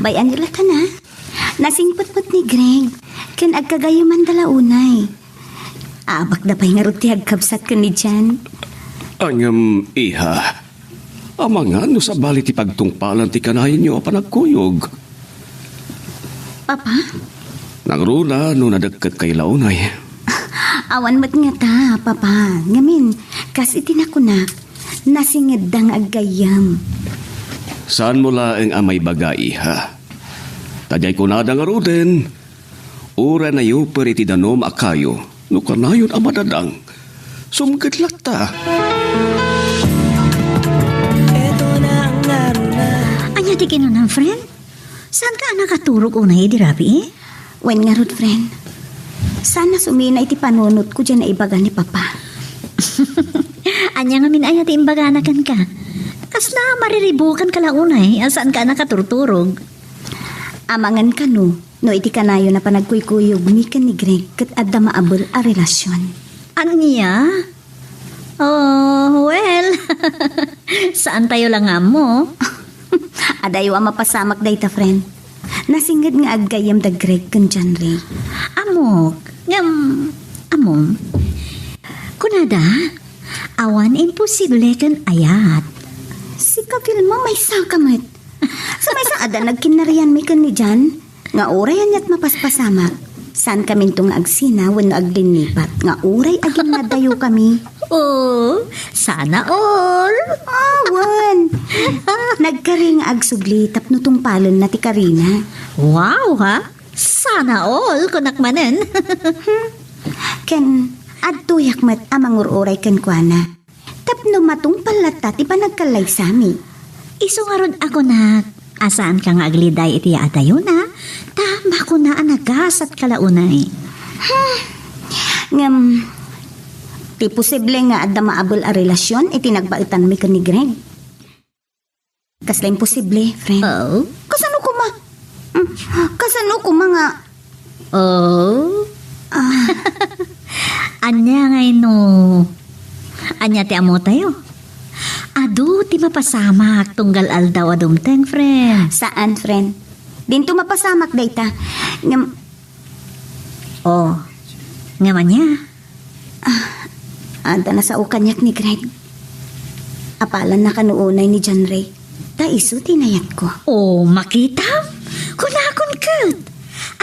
Bay-anyo latta na. Nasingpet met ni Greg, ken agkagayyemanda la unay. Abakda pay ngarud ti agkabsat ken ni John. Ngem, iha, amangan no sabali ti pagtungpalan ti kanayonyo a panagkuyog. Papa? Nangruna no nadekketkay la unay. Awan met ngata, Papa. Ngamin, kas iti nakunak, nasingedda nga aggayyem. Saanmo laeng a maibaga, iha. Ta diay kunada ngaruden, uray nayuper iti danum a kayo, no kanayon a madadang, sumged latta. Ania ti kinunam, friend? Saanka a nakaturog unay idi rabii? Wen ngarud, friend. Saan a sumina iti panunotko diay naibaga ni Papa. Ania ngamin aya ti imbagana kenka? Kasla mariribukanka la unay a saanka a nakaturturog. Amangan kano, no iti kanayon a panagkuykuyogmi ken ni Greg ket adda maabel a relasion. Ania? Oh, well. Saantayo la nga ammo. Adayo a mapasamak dayta, friend. Nasinged nga aggayyem da Greg ken John Ray. Ammok, ngem, ammom. Kunada, awan imposible ken ayat. Sika, Vilma, maysaka met. Sa maysa adda nagkinnarianmi ken ni John, nga uray aniat mapaspasamak, saankaminto nga agsina wenno aglinnipat nga uray aginnadayokami. Oo, sana all. Awan. Nagkari nga agsubli tapno tungpalenna ti karina. Wow, ha? Sana all, kunak manen. Ken, adtoyak met a mangur-uray kenkuana. Tapno matungpal latta ti panagkallaysami. Isu ngarud a kunak a saanka nga agliday iti yaadayona, ta makuna a nagasatka la unay. Hmm. Ngem, ti posible nga adda maabel a relasion iti nagbaetanmi ken ni Greg? Kasla imposible, friend. Oh? Kasano koma? Mm, kasano koma nga? Oh? Ah. Ania ngay no? Ania ti ammotayo? Adu ti mapasamak tunggal aldaw a dumteng, friend. Saan, friend? Dinto mapasamak dayta. Ngem, oh, ngem ania? Ah, adda nasao kaniak ni Greg. Apalanna kano unay ni John Ray. Ta isu ti inayatko. Oh, makitam? Kunakon ket.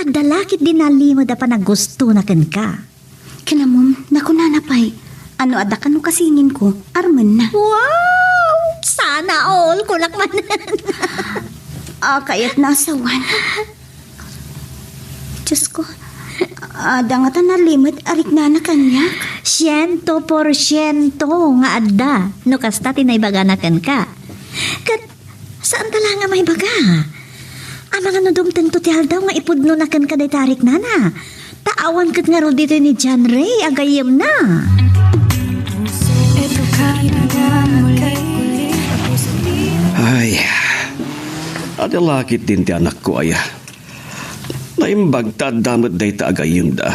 Adda la ketdi nalimed a panaggustona kenka. Ken ammom, nakunana pay, no adda kano kasinginko, armenna. Wow! Sana all, kunak manen. Ah, kayatna a sawen. Diosko, adda ngata nalimed a riknana kaniak? Siento porsiento nga adda, no kasta ti naibagana kenka. Ket, saanta la nga maibaga. Amangan no dumtengto ti aldaw nga ipudnona kenka dayta a riknana. Ta awan ket ngarud ditoy ni John Ray a gayyemna. Ay, adda la ketdin ti anakko aya. Naimbag ta adda met dayta a gayyemda.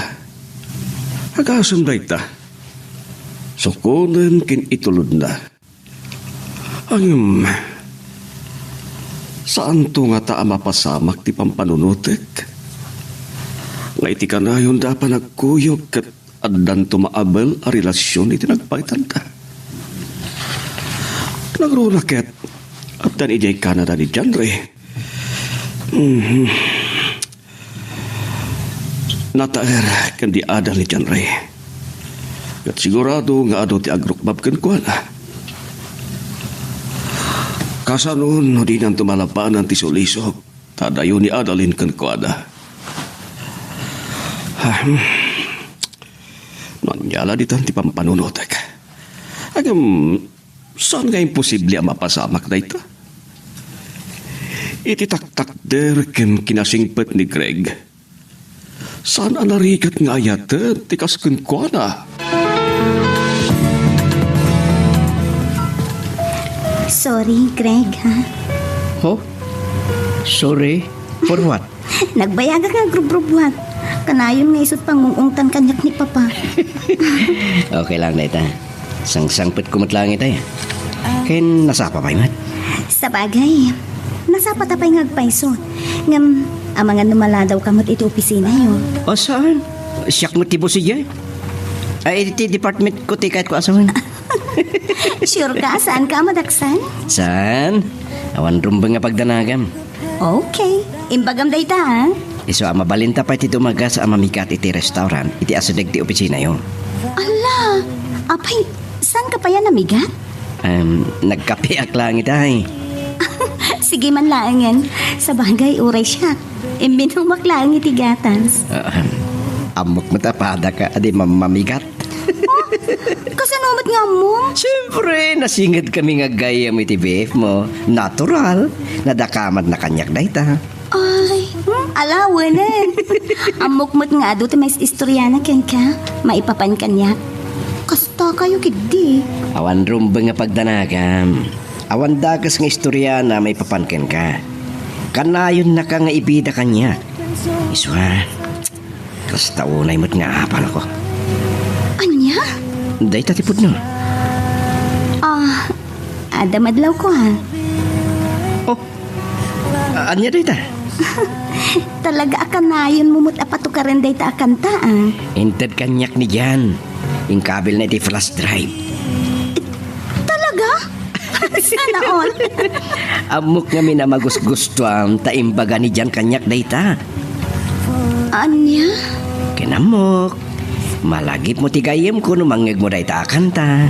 Agasem dayta. Sukonen ken itulodna. Ngem, saanto ngata a mapasamak ti pampanunotek nga iti kanayonda a panagkuyog ket addanto maabel a relasion iti nagbaetanda. Nangruna ket, addan idiay Canada ni John Ray. Mhm. Nataer ken di adal ni John Ray. Ket sigurado nga adu ti agrukbab kenkuana. Kasano no dinanto malabanan ti sulisog ta adayo ni Adeline kenkuana? Ahem. No ania la ditan ti pampanunotek. Ngem, saan nga imposible a mapasamak dayta? Iti taktakder ken kinasingpet ni Greg, saan a narigat nga ayaten ti kas kenkuana. Sorry, Greg, ha? Ho? Sorry? For what? Nagbayagak nga agrubrubbuat. Kanayon nga isu't pangung-ungtan kaniak ni Papa. Okay lang dayta. Sangsangpetko met laeng itay. Ken nasapa pay met. Sabagay, nasapata pay nga agpayso. Ngem, amangan no maladawka met iti opisinayo. O, saan? Siak met ti boss idiay. Ay, iti departmentko ti kayatko a sawen. Sure ka, saan ka a madaksan? Saan? Awan rumbeng nga pagdanagam. Okay. Imbagam dayta, ha? Isu a mabalinta pay ti dumagas a mamigat iti restaurant iti asideg ti opisinayo. Ala, apay, saan ka pay a namigat? Em, nagkapeak laeng ita, ay. Sige man laengen. Sabagay, uray siak. Imminumak laeng iti gatas. Ah, ammok met a pada ka, adi mam-, mamigat. Oh, kasano met nga ammom? Siyempre, nasinged kami nga gayyem iti B F mo. Natural. Nadakamatna kaniak dayta. Ay, hmm, ala, wenen. Ammok met nga adu ti maistoriana kenka. Maipapan kaniak. Kasta kayo, kiddi. Awan rumbeng nga pagdanagam. Awan dakes nga istoriana maipapan kenka. Kanayonnaka nga ibida kaniak. Isu a, kasta unay met nga apalko. Ania? Dayta ti pudno. Ah, adda madlawko, ha? Oh, ania dayta? Talaga a kanayonmo met a patukaren dayta a kanta, a. Inted kaniak ni Jan. Inkabilna iti flash drive. Talaga? Sana all. Ammok ngamin a magusgustoam ta imbaga ni Jan kaniak dayta. Ania? Ken ammok, malagipmo ti gayyemko no mangngegmo dayta a kanta.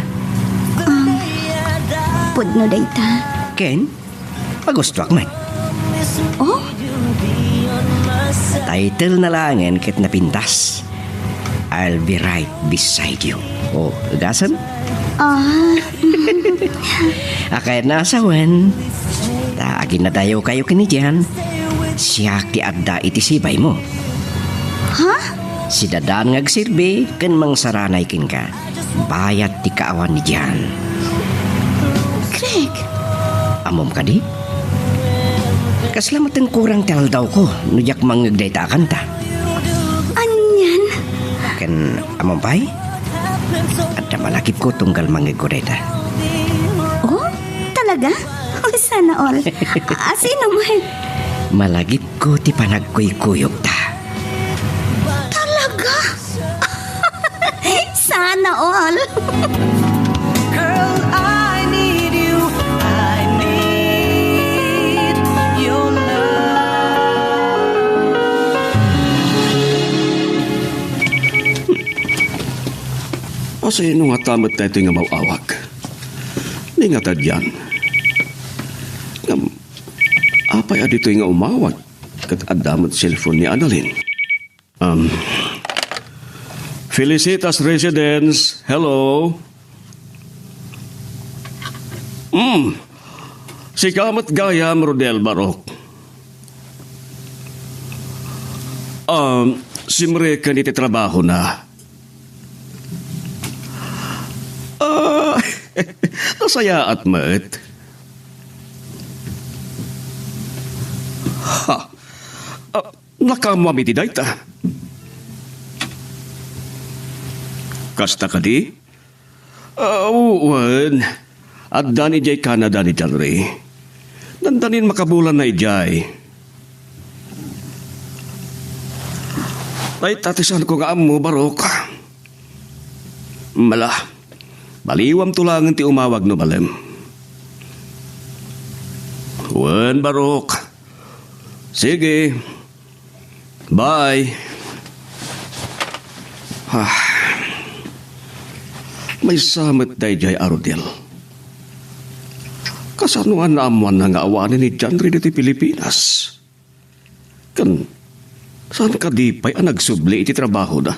Ah, pudno dayta. Ken, pagustoak met. Oh? Title na laengen ket napintas. I'll be right beside you. Oh, gasem? Ah. A kayatna a sawen, ta aginnadayo kayo ken ni Jan, siak ti adda iti sibaymo. Ha? Sidadan nga agserbi ken mangsaranay kenka. Bayat ti kaawan ni Jan. Greg! Ammom kadi? Kasla met ti kurang ti aldawko no diak mangngeg dayta a kanta. Anian? Ken ammom pay? Adda malagipko tunggal mangngegko dayta. Oh? Talaga? Oh, sana all. Asino man? Malagipko ti panagkuykuyogta. Talaga? Sana all. Girl, I need you. I need your love. Asino ngata met daytoy nga maw-awag? Ni ngata dian. Ngem, apay a ditoy nga umawag? Ket adda met cellphone ni Annalyn. Um, Felicitas Residence, hello? Hmm, sika met gayam, Rodel Barok. Um, simreken iti trabahona. Ah, nasayaat met. Ha, ah, Nakaammoam iti dayta. Kasta kadi? Ah, wen. Addan idiay Canada ni Janry. Dandanin makabulanna idiay. Dayta ti saanko nga ammo, Barok. Mala, baliwamto laengen ti umawag no balem. Wen, Barok. Sige. Bye. Ah. Maysa met daydiay a Rodel. Kasano a naammoanna nga awanen ni Janry ditoy Pilipinas? Ken saan kadi pay a nagsubli iti trabahona?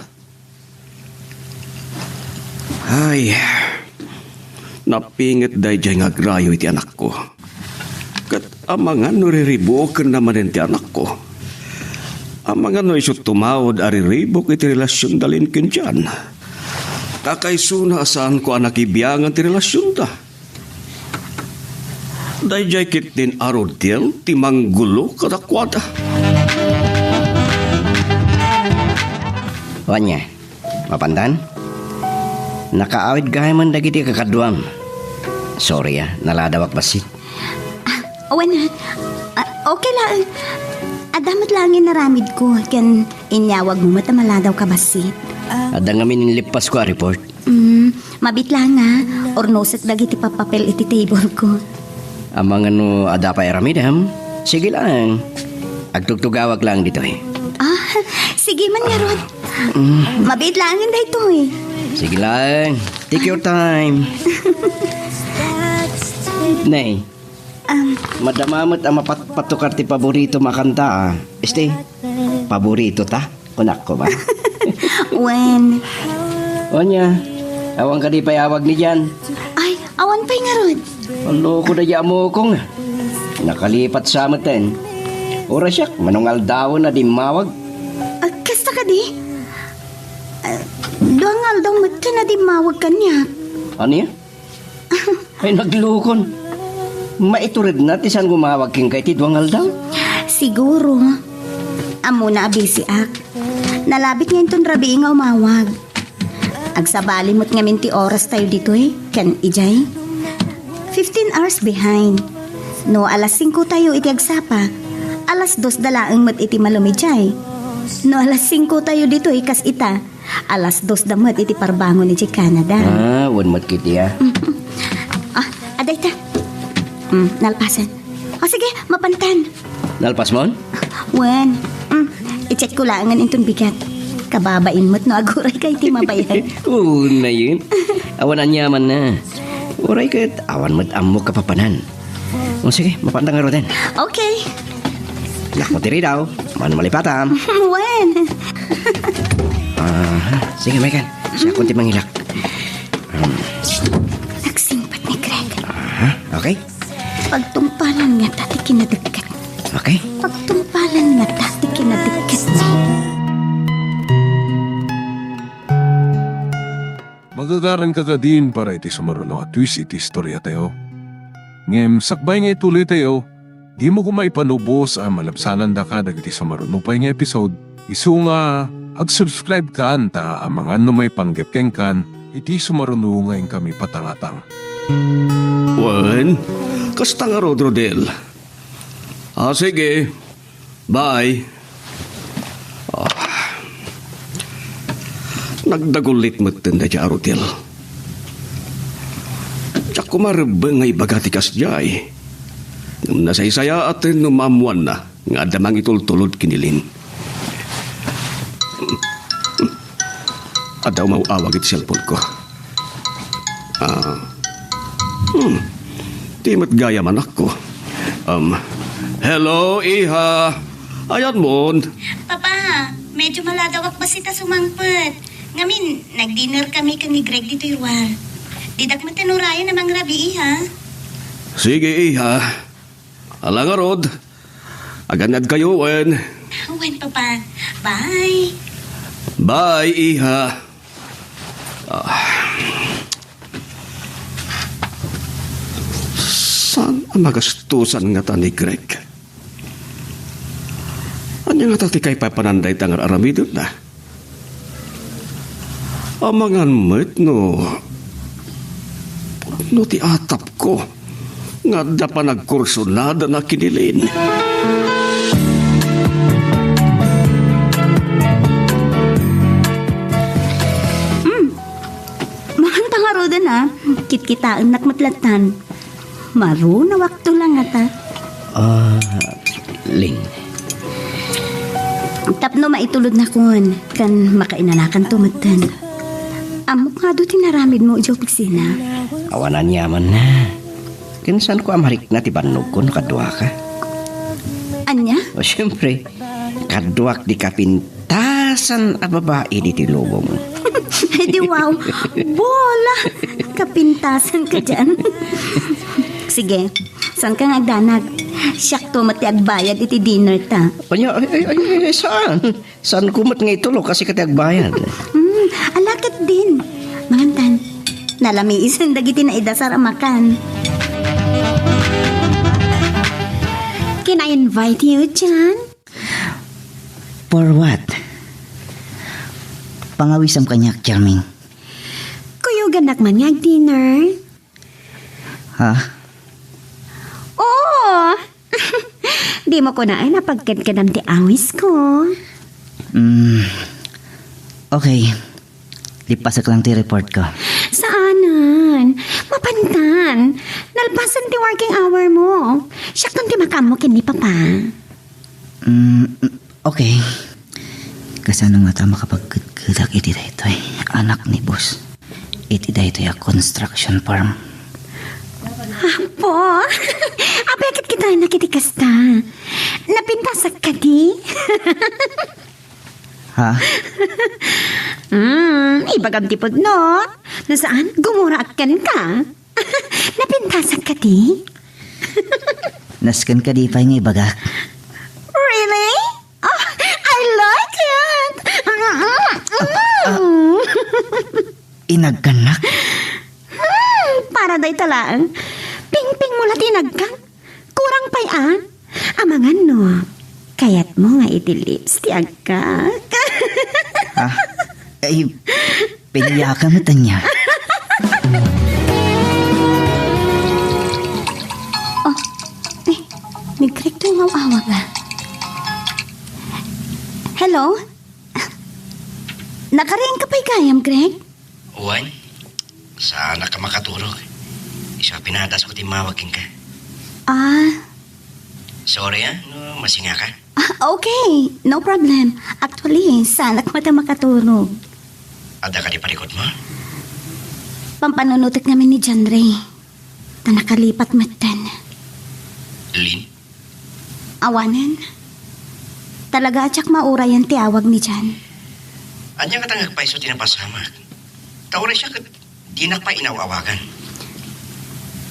Ay, napinget daydiay nga agrayo iti anakko. Ket amangan no riribuokenna manen ti anakko. Amangan no isu tumawod a riribuk iti relasionda laeng ken Jan. Ta kaysona a saanko a nakibiangan ti relasionda. Daydiay ketdin a Rodel ti manggulo kadakuada. Wen, mapandan? Nakaawid gayam dagiti kakaduam. Sorry, a, naladawak bassit. Ah, wen, ah, okay laeng. Adda met laeng inaramidko, ken inyawagmo met a maladawka bassit. Adda ngamin inlippasko a report. Mm, mabiit laeng a, urnosek dagiti papapel iti table ko. Amangan no adda pay aramidem? Sige laeng. Agtugtugawak laeng ditoy. Ah, sige man ngarud. Mm. Mabiit laeng daytoy. Sige laeng. Take your time. Nay, Um, madama met a mapatpatukar ti paborito a kanta, a. Este, paborito ta? Kunakko ba? Wen. Onya, awan kadi pay awag ni Jan? Ay, awan pay ngarud. Allo ko da di amokong. Nakalipat sa meten. Ura siak, manungaldawen a dimmawag. Ah, kasta kadi? Ah, dua nga aldaw met ken a dimmawag kaniak. Ania? Ay, naglukon. Maituredna ti saan nga umawag kenka iti dua nga aldaw? Siguro. Ammona a bisiak. Nalabit nga inton rabii nga umawag. Agsabali met ngamin ti oras tayo ditoy, ken idiay. Fifteen hours behind. No alas singko tayo iti agsapa, alas dos da laeng met iti malem idiay. No alas singko tayo ditoy kas ita, alas dos da met iti parbangon idiay Canada. Ah, wen met ketdi, a. Ah, adda ita. Mm, nalpasen. O sige, mapantan. Nalpasmon? Wen. Mm, i-check ko laengen inton bigat. Kababain met no agurayka iti mabayag. Oo, na yun. Awan aniamanna. Uray ket awan met ammok a papanan. O sige, mapanta ngaruden. Okay. Lakmo ti ridaw, man malipatam. Wen. Aha, sige, Michael. Siakon ti mangilak. Um, nagsingpet ni Greg. Aha, okay. Pagtungpalan ngata ti kinadikket. Okay. Pagtungpalan ngata ti kinadikket. Magagaranka kadin para iti sumaruno a twist iti istoriatayo. Ngem sakbay nga ituloytayo, dimo koma ipanubos a malabsanandaka dagiti sumaruno pay nga episode. Isu nga, ag-subscribe kan ta amangan no maipanggep kenkan iti sumaruno nga inkami patangatang. Wen, kasta ngarud, Rodel. Ah, sige. Bye. Ah. Nagdagullit metten daydiay a Rodel. Diak koma rebbeng nga ibaga ti kasdiay. Ngem nasaysayaaten no maammoanna nga adda mangitultulod ken ni Lynn. Adda umaw-awag iti cellphone ko. Ah. Hmm. Di met gayam, anakko. Um, hello, iha. Ayanmon? Papa, medyo maladawak bassit a sumangpet. Ngamin, nag-dinner kami ken ni Greg ditoy ruar. Didak met urayen a mangrabii, iha. Sige, iha. Ala ngarud, agannadkayo wen. Wen, Papa. Bye. Bye, iha. Ah. Saan a magastusan ngata ni Greg? Ania ngata ti kaipapanan dayta nga ar-aramidenna? Amangan met no, no ti atapko nga adda panagkursunadana ken ni Lynn. Hmm. Manganta ngaruden, a. Kitkitaennak met lattan. Marunawakto la ngata. Ah, Lynn. Tapno maitulodnakon, ken makainanakanto metten. Ammok nga adu ti naramidmo idiay opisina. Awan aniamanna. Ken saanko a marikna ti bannogko no kaduaka. Ania? O, siempre, kaduak ti kapin- tasan a babai ditoy lubong. Ay, di wow. Bola! Kapintasan ka dyan. Sige, saan ka nga agdanag? Siak to met ti agbayad iti dinner ta. Anya, ay, ay, ay, ay, saan? Saan ko met nga itulok kasi ka ti agbayad? Hmm, ala ketdin. Mangantan. Nalamiisen dagiti naidasar a makan. Can I invite you, John? For what? Pangawisem kaniak, Charming. Kuyogannak man nga ag-dinner? Ha? Oo! Dimo kunaen a pagkedkedam ti awisko. Mm, okay. Lipasek lang ti report ko. Saanen. Mapantan. Nalpasen ti working hour mo. Siakton ti makaammo ken ni Papa. Mm, okay. Kasano ngata makapagketketak iti daytoy? Anak ni boss. Iti daytoy a construction firm. Apo, apay ket kitaennak iti kasta? Napintasak kadi? Ha? Hmm, ibagam ti pudno. No saan, gumuraak kenka. Napintasak kadi? Nasken kadi pay nga ibagak? Really? Oh, I like it! Mm-mm-mm. Inagkannak? Hmm, para dayta laeng. Pingping mo la ti inagkan. Kurang pay a. Amangan no, kayatmo nga iti lips ti agkak. Ha? Ay, piliaka met ania. Oh, eh, nagrekto nga awag, ah. Hello? Nakariingka pay gayam, Greg? Wen, saanak a makaturog. Isu a pinadasko ti immawag kenka. Ah. Sorry, ah, no masingaka. Ah, okay. No problem. Actually, saanak met a makaturog. Adda kadi parikutmo? Pampanunotek ngamin ni John Ray. Ta nakalipat metten. Lin? Awanen. Talaga a diak maurayan ti awag ni John. Ania ngata nga agpayso ti napasamak? Ta uray siak ket dinak pay inaw-awagan.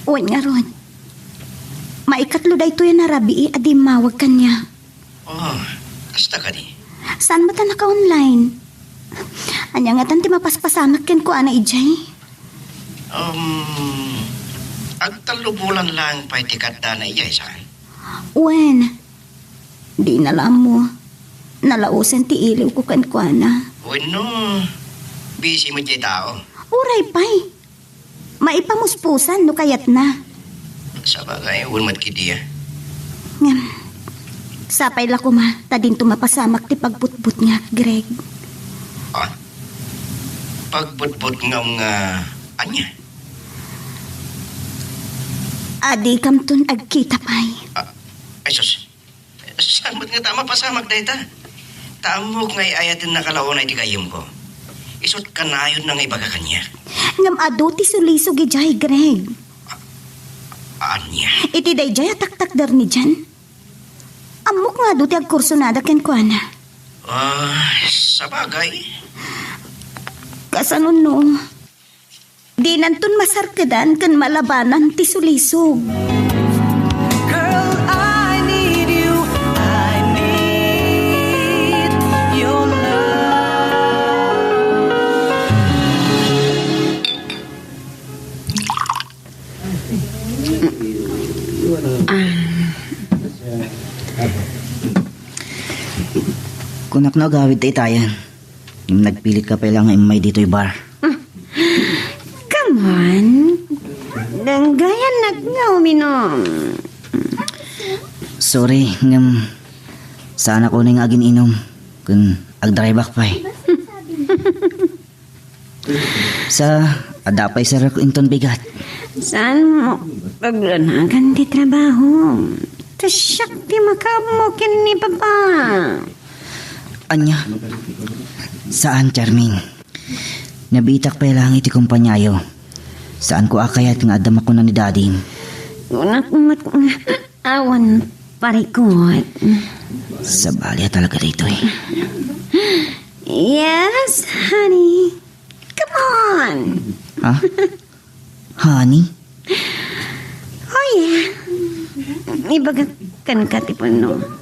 Wen ngarud. Maikatlo daytoy a narabii a di immawag kaniak. Oh, kasta kadi? Saan met a naka-online? Ania ngatan ti mapaspasamak kenkuana idiay? Um, agtallo bulan laeng pay ti kaddana idiay, saan? Wen, dina la ammo. Nalaosen ti iliwko kenkuana. Wenno, busy met diay tao. Uray pay. Maipamuspusan no kayatna. Sabagay, wen met ketdi, ah. Ngem, sapay la koma ta dinto mapasamak ti pagbutbutngak, Greg. Ah? Pagbutbutngam nga ania? A dikamton agkita pay. Ah, ay sus. Saan met ngata a mapasamak dayta? Ta ammok nga ay-ayatennaka la unay ti gayyemko. Isut' kanayonna nga ibaga kaniak. Ngem adu ti sulisog idiay, Greg. Ania? Iti daydiay a taktakder ni John. Ammok nga adu ti agkursonada kenkuana. Ah, sabagay. Kasano no? Dinanton masarkedan ken malabanan ti sulisog. Girl, I need you. I need your love. Kunak no agawid ta itayan. Ngem nagpilitka pay la nga immay ditoy bar. Come on. Denggayannak nga uminom. Sorry, ngem saanak unay nga agin-inom. Ken agdriveak pay. Sa, adda pay serrek inton bigat. Saan mo paglanagan ti trabaho? Ta siak ti makaammo ken ni Papa. Ania? Saan, Charmaine. Nabiitak pay laeng iti kompaniayo. Saanko a kayat nga adda makuna ni Dadim. Kunak met nga awan parikut. Sabali a talaga daytoy. Yes, honey. Come on. Ha? Honey? Oh, yeah. Ibagak kenka ti pudno.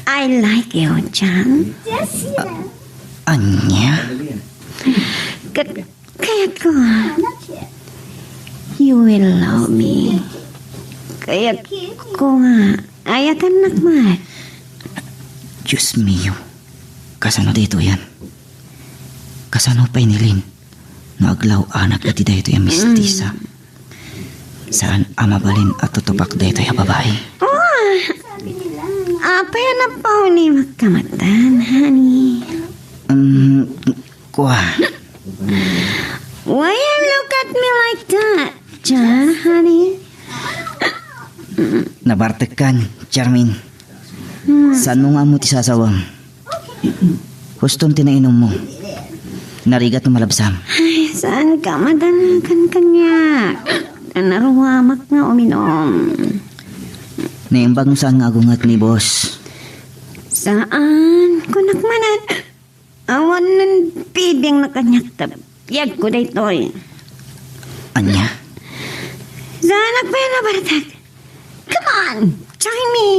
I like you, John. Ania? Ket kayatko nga you will love me. Kayatko nga ayatennak met. Dios mio, kasano daytoyen? Kasano pay ni Lynn no aglaw-anak iti daytoy a mistisa? Saan a mabalin a tutupak daytoy a babai. Oh, apay a napaunimak ka met, honey? Um, Kua. Why you look at me like that, John, honey? Nabartekkan, Charmaine. Hmm. Saanmo nga ammo ti sasawem? Huston ti nainummo. Narigat no malabsam. Ay, saan ka madanagan kaniak? Naruamak nga uminom. Naimbag no saan nga agunget ni boss. Saan? Kunak manen. Awan nan piding na kaniak ta biagko daytoy. Ania? Saanak pay a nabartek? Come on, join me.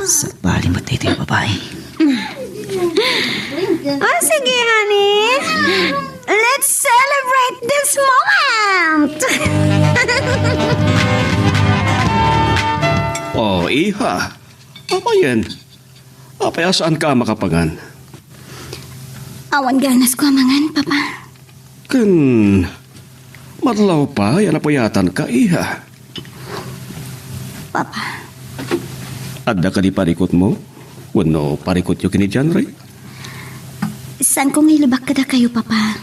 Sabali met daytoy a babai. Oh, sige, honey. Let's celebrate this moment. Oh, iha. Apayen? Apay a saanka a makapangan? Awan ganasko a mangan, Papa. Ken, madlaw pay a napuyatanka, iha. Papa. Adda kadi parikutmo? Wenno parikutyo ken ni John Ray? Saanko nga ilibak kadakayo, Papa.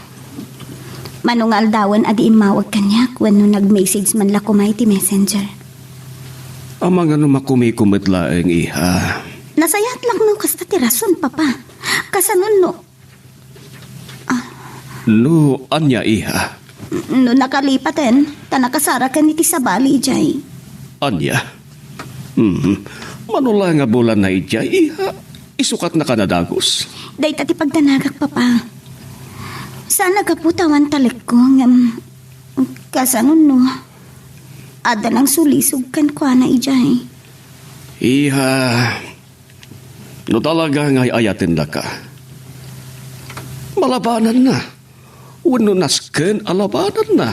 Mano nga aldawen a di immawag kaniak wenno nag-message man la koma iti messenger. Amangan no makumiko met laeng, iha. Nasayaat laeng no kasta ti rason, Papa. Kasano no, ah. No ania, iha? No nakalipaten, ta nakasaraken iti sabali idiay. Ania? Mhm. Mano la nga bulanna idiay, iha? Isukatnaka a dagus. Dayta ti pagdanagak, Papa. Saan a gapu ta awan talekko, ngem kasano no adda nangsulisog kenkuana idiay? Iha, no talaga nga ay-ayatennaka, malabananna. Wenno nasken a labananna.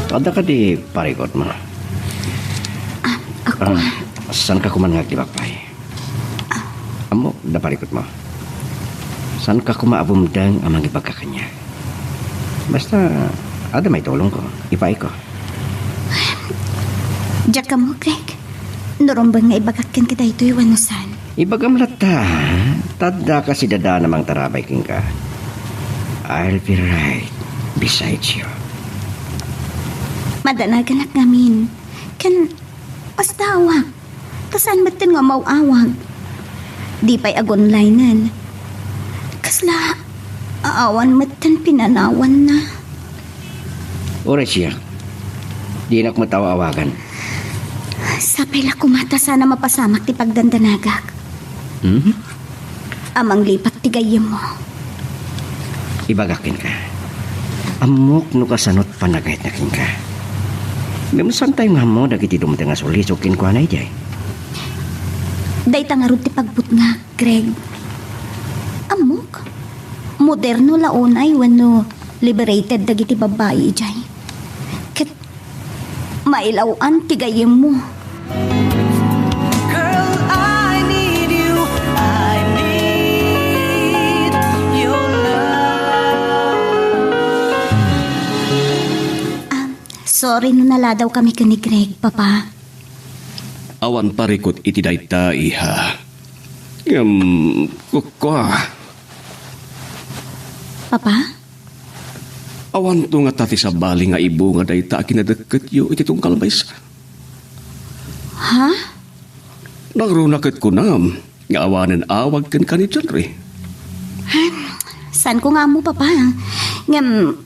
Adda kadi parikutmo? Ah, ako. Ah, saanka koma nga aglibak pay? Ah. Ammok, adda parikutmo. Saanka koma a bumdeng a mangibaga kaniak. Basta, adda maitulongko, ipaayko. Diak ammo, Greg. No rumbeng nga ibagak kenka daytoy wenno saan. Ibagam latta, ta adda kasidadaan a mangtarabay kenka. I'll be right beside you. Madanaganak ngamin. Ken, basta awak. Ta saan metten nga umaw-awag? Di pay agunlaynen. Kasla, awan metten pinanawanna. Uray siak. Dinak met aw-awagan. Sapay la koma ta saan a mapasamak ti pagdandanagak. Hmm? A manglipat ti gayyemmo. Ibagak kenka. Ammok no kasano't panagayatna kenka. Ngem saantayo nga ammo dagiti dumteng a sulisog kenkuana idiay. Dayta ngarud ti pagbutngak, Greg. Ammok, moderno la unay wenno liberated dagiti babbai idiay. Ket mailaw-an ti gayyemmo. Girl, I need you. I need your love. Ah, sorry no naladawkami ken ni Greg, Papa. Awan parikut iti dayta, iha. Ngem, kua. Papa? Awanto ngata ti sabali nga ibunga dayta a kinadekketyo iti tunggal maysa? Ha? Nangruna ket kunam nga awanen awag kenka ni John Ray. Saanko nga ammo, Papa. Ngem,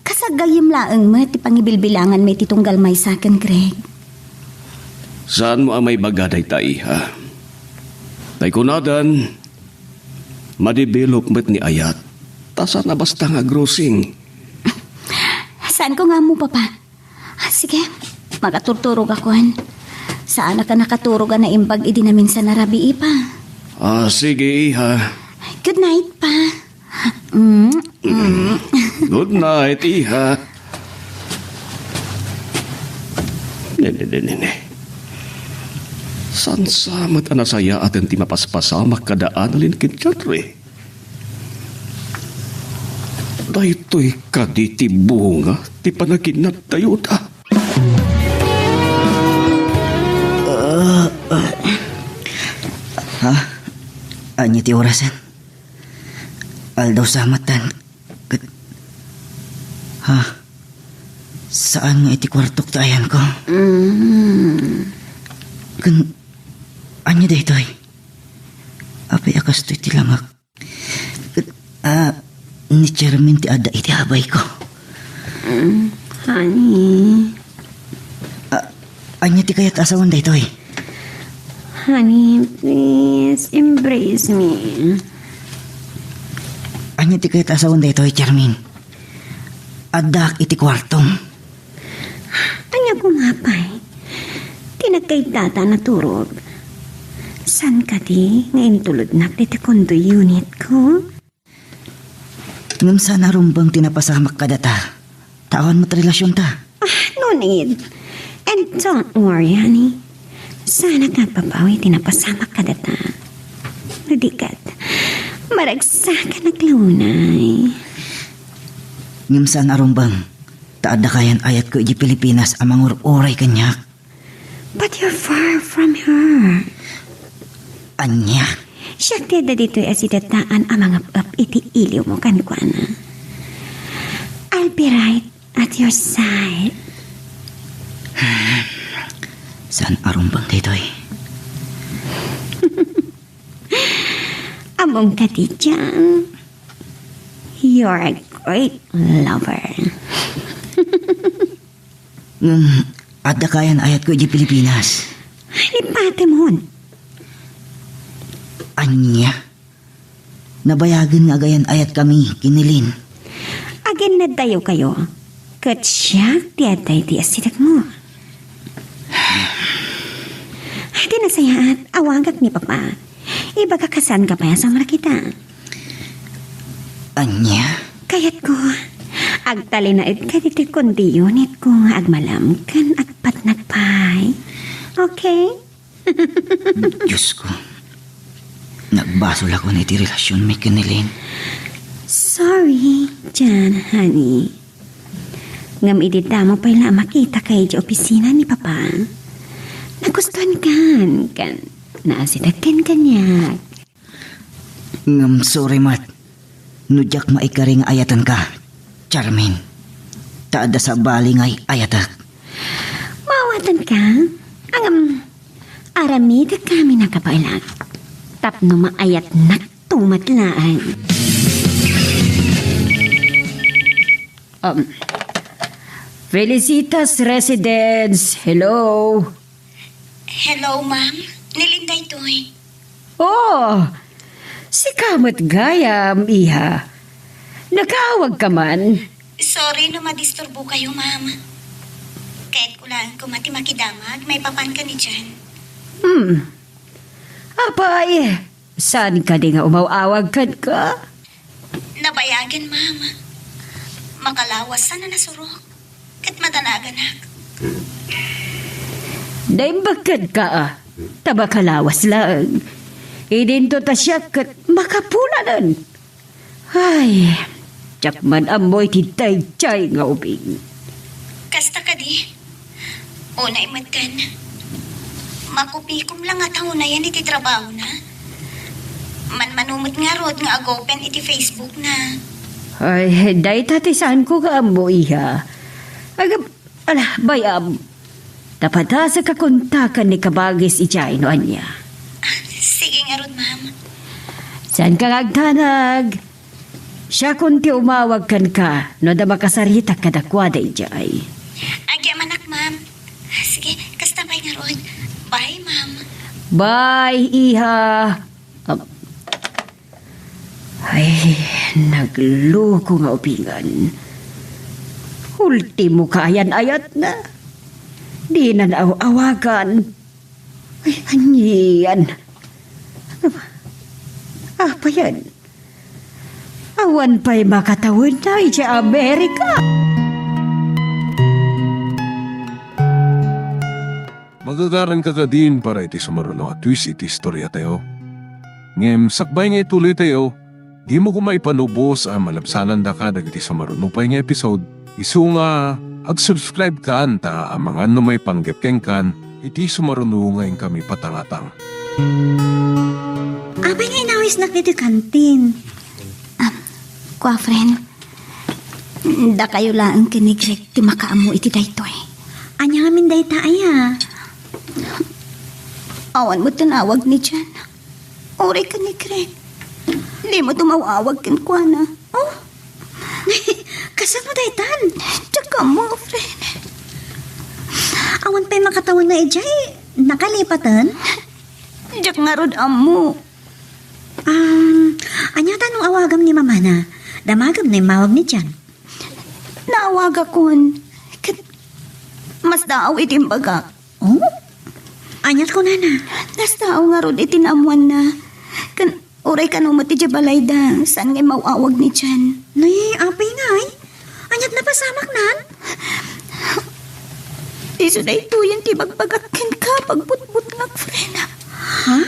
kas gayyem laeng met ti pangibilbilanganmi iti tunggal maysa ken Greg. Saanmo a maibaga dayta, iha. Tay kunadan, madevelop met ni ayat, ta saan a basta nga agrosing. Saanko nga ammo, Papa. Ah, sige, makaturturogakon. Saanak a nakaturog a naimbag idi naminsan a rabii, Pa. Ah, sige, iha. Good night, Pa. Mm, mm. Good night, iha. Ne, ne, ne, ne, ne. Saan sa met a nasayaaten ti mapaspasamak kada Annalyn ken John Ray? Daytoy kadi ti bunga ti panaginatdayota. Ah, ah. Ha? Ania ti orasen? Aldaw sa met, ket, ha? Saan nga iti kuartok ti ayanko? Mm. Ken, ania daytoy? Apay a kastoy ti langak? Ket, ah, ni Charmaine ti adda iti abayko. Mm, honey. Ah, ania ti kayat a sawen daytoy? Honey, please, embrace me. Ania ti kayat a sawen daytoy, Charmaine? Addaak iti kuartom. Ania koma pay? Ti nagkaiddata a naturog. Saan kadi nga intulodnak ditoy condo unitko? Ngem saan a rumbeng ti napasamak kadata. Ta awan met relasionta. Ah, no need. And don't worry, honey. Saanak nga agbabawi ti napasamak kadata. No di ket, maragsakanak la unay. Ngem saan a rumbeng. Ta adda kayan ayatko idiay Pilipinas a mangur-uray kaniak. But you're far from her. Ania? Siak ti adda ditoy a sidataan a mangep-ep iti iliwmo kenkuana. I'll be right at your side. Saan a rumbeng daytoy? Ammom kadi, John? You're a great lover. Ngem, adda kayan ayatko idiay Pilipinas. Lipatemon. Ania? Nabayagen nga agayan ayatkami ken ni Lynn. Aginnaddayokayo. Ket siak ti adda iti asidegmo. Ti nasayaat, awagak ni Papa. Ibagak a saanka pay a sumrekita. Ania? Kayatko, agtalinaedka ditoy condo unitko nga agmalam ken agpatnag pay. Okay? Diosko, nagbasolakon iti relasionmi ken ni Lynn. Sorry, John, honey. Ngem idi damo pay la a makitaka idiay opisina ni Papa, nagustuankan ken naasidegkan kaniak. Ngem sorry met no diak maikari nga ayatenka, Charmaine. Ta adda sabali nga ay-ayatek. Maawatanka? Ngem, aramidekka a minakabaelak tapno maayatnakto met laeng. Um, Felicitas Residence, hello? Hello, ma'am. Ni Lynn daytoy. Oh, sika met gayam, iha. Nakaawagka man? Sorry no madisturbokayo, ma'am. Kayatko laeng koma ti makidamag maipapan ken ni John. Hmm. Apay, saan kadi nga umaw-awag kenka? Nabayagen, ma'am. Makalawas a nasurok ket madanaganak. Naimbag kenka, a, ta makalawas laeng. Idinto ta siak ket makapulanen. Ay, diak man ammo iti daydiay nga ubing. Kasta kadi? Unay metten. Makupikom la nga ta unayen iti trabahona. Manmano met ngarud nga ag-open iti Facebook na. Ay, dayta ti saanko nga ammo, iha. Agab-, ala, bay-am. Ta padasek a kontaken ni kabagis idiay no ania. Sige ngarud, ma'am. Saanka nga agdanag? Siakon ti umawag kenka no adda makasaritak kadakuada idiay. Agyamanak, ma'am. Sige, kasta pay ngarud. Bye, ma'am. Bye, iha. Am-, ay, nagloko nga ubingan. Ultimo kayan-ayatna. Dina naaw-awagan. Ay, anian? Apayan? Awan pay makatawenna idiay Amerika. Magagaranka kadin para iti sumaruno a twist iti istoriatayo. Ngem sakbay nga ituloytayo, dimo koma ipanubos a malabsanandaka dagiti sumaruno pay nga episode. Isu nga ag-subscribe kan ta amangan no maipanggep kenkan iti sumaruno nga inkami patangatang. Apay nga Isnak iti kantin. Ah, kua, friend. Dakayo laeng ken ni Greg ti makaammo iti daytoy. Ania ngamin dayta, aya? Awan met ti naawag ni Jan. Uray ken ni Greg. Dimo to maawag kenkuana. Oh? Kasano daytan? Diak ammo, friend. Awan pay makatawen nga idiay nakalipaten? Diak ngarud ammo. Um, ania ta no awagam ni mamana? Damagem no immawag ni Jan. Naawagakon. Ket masdaaw iti imbagak. Oh? Aniat kunana? Nasdaaw ngarud iti naammoanna. Ken uray kano met idiay balayda, saan nga immaw-awag ni Jan. Nay, apay ngay? Aniat napasamaknan? Isu daytoyen ti ibagbagak kenka, pagbutbutngak, friend. Ha?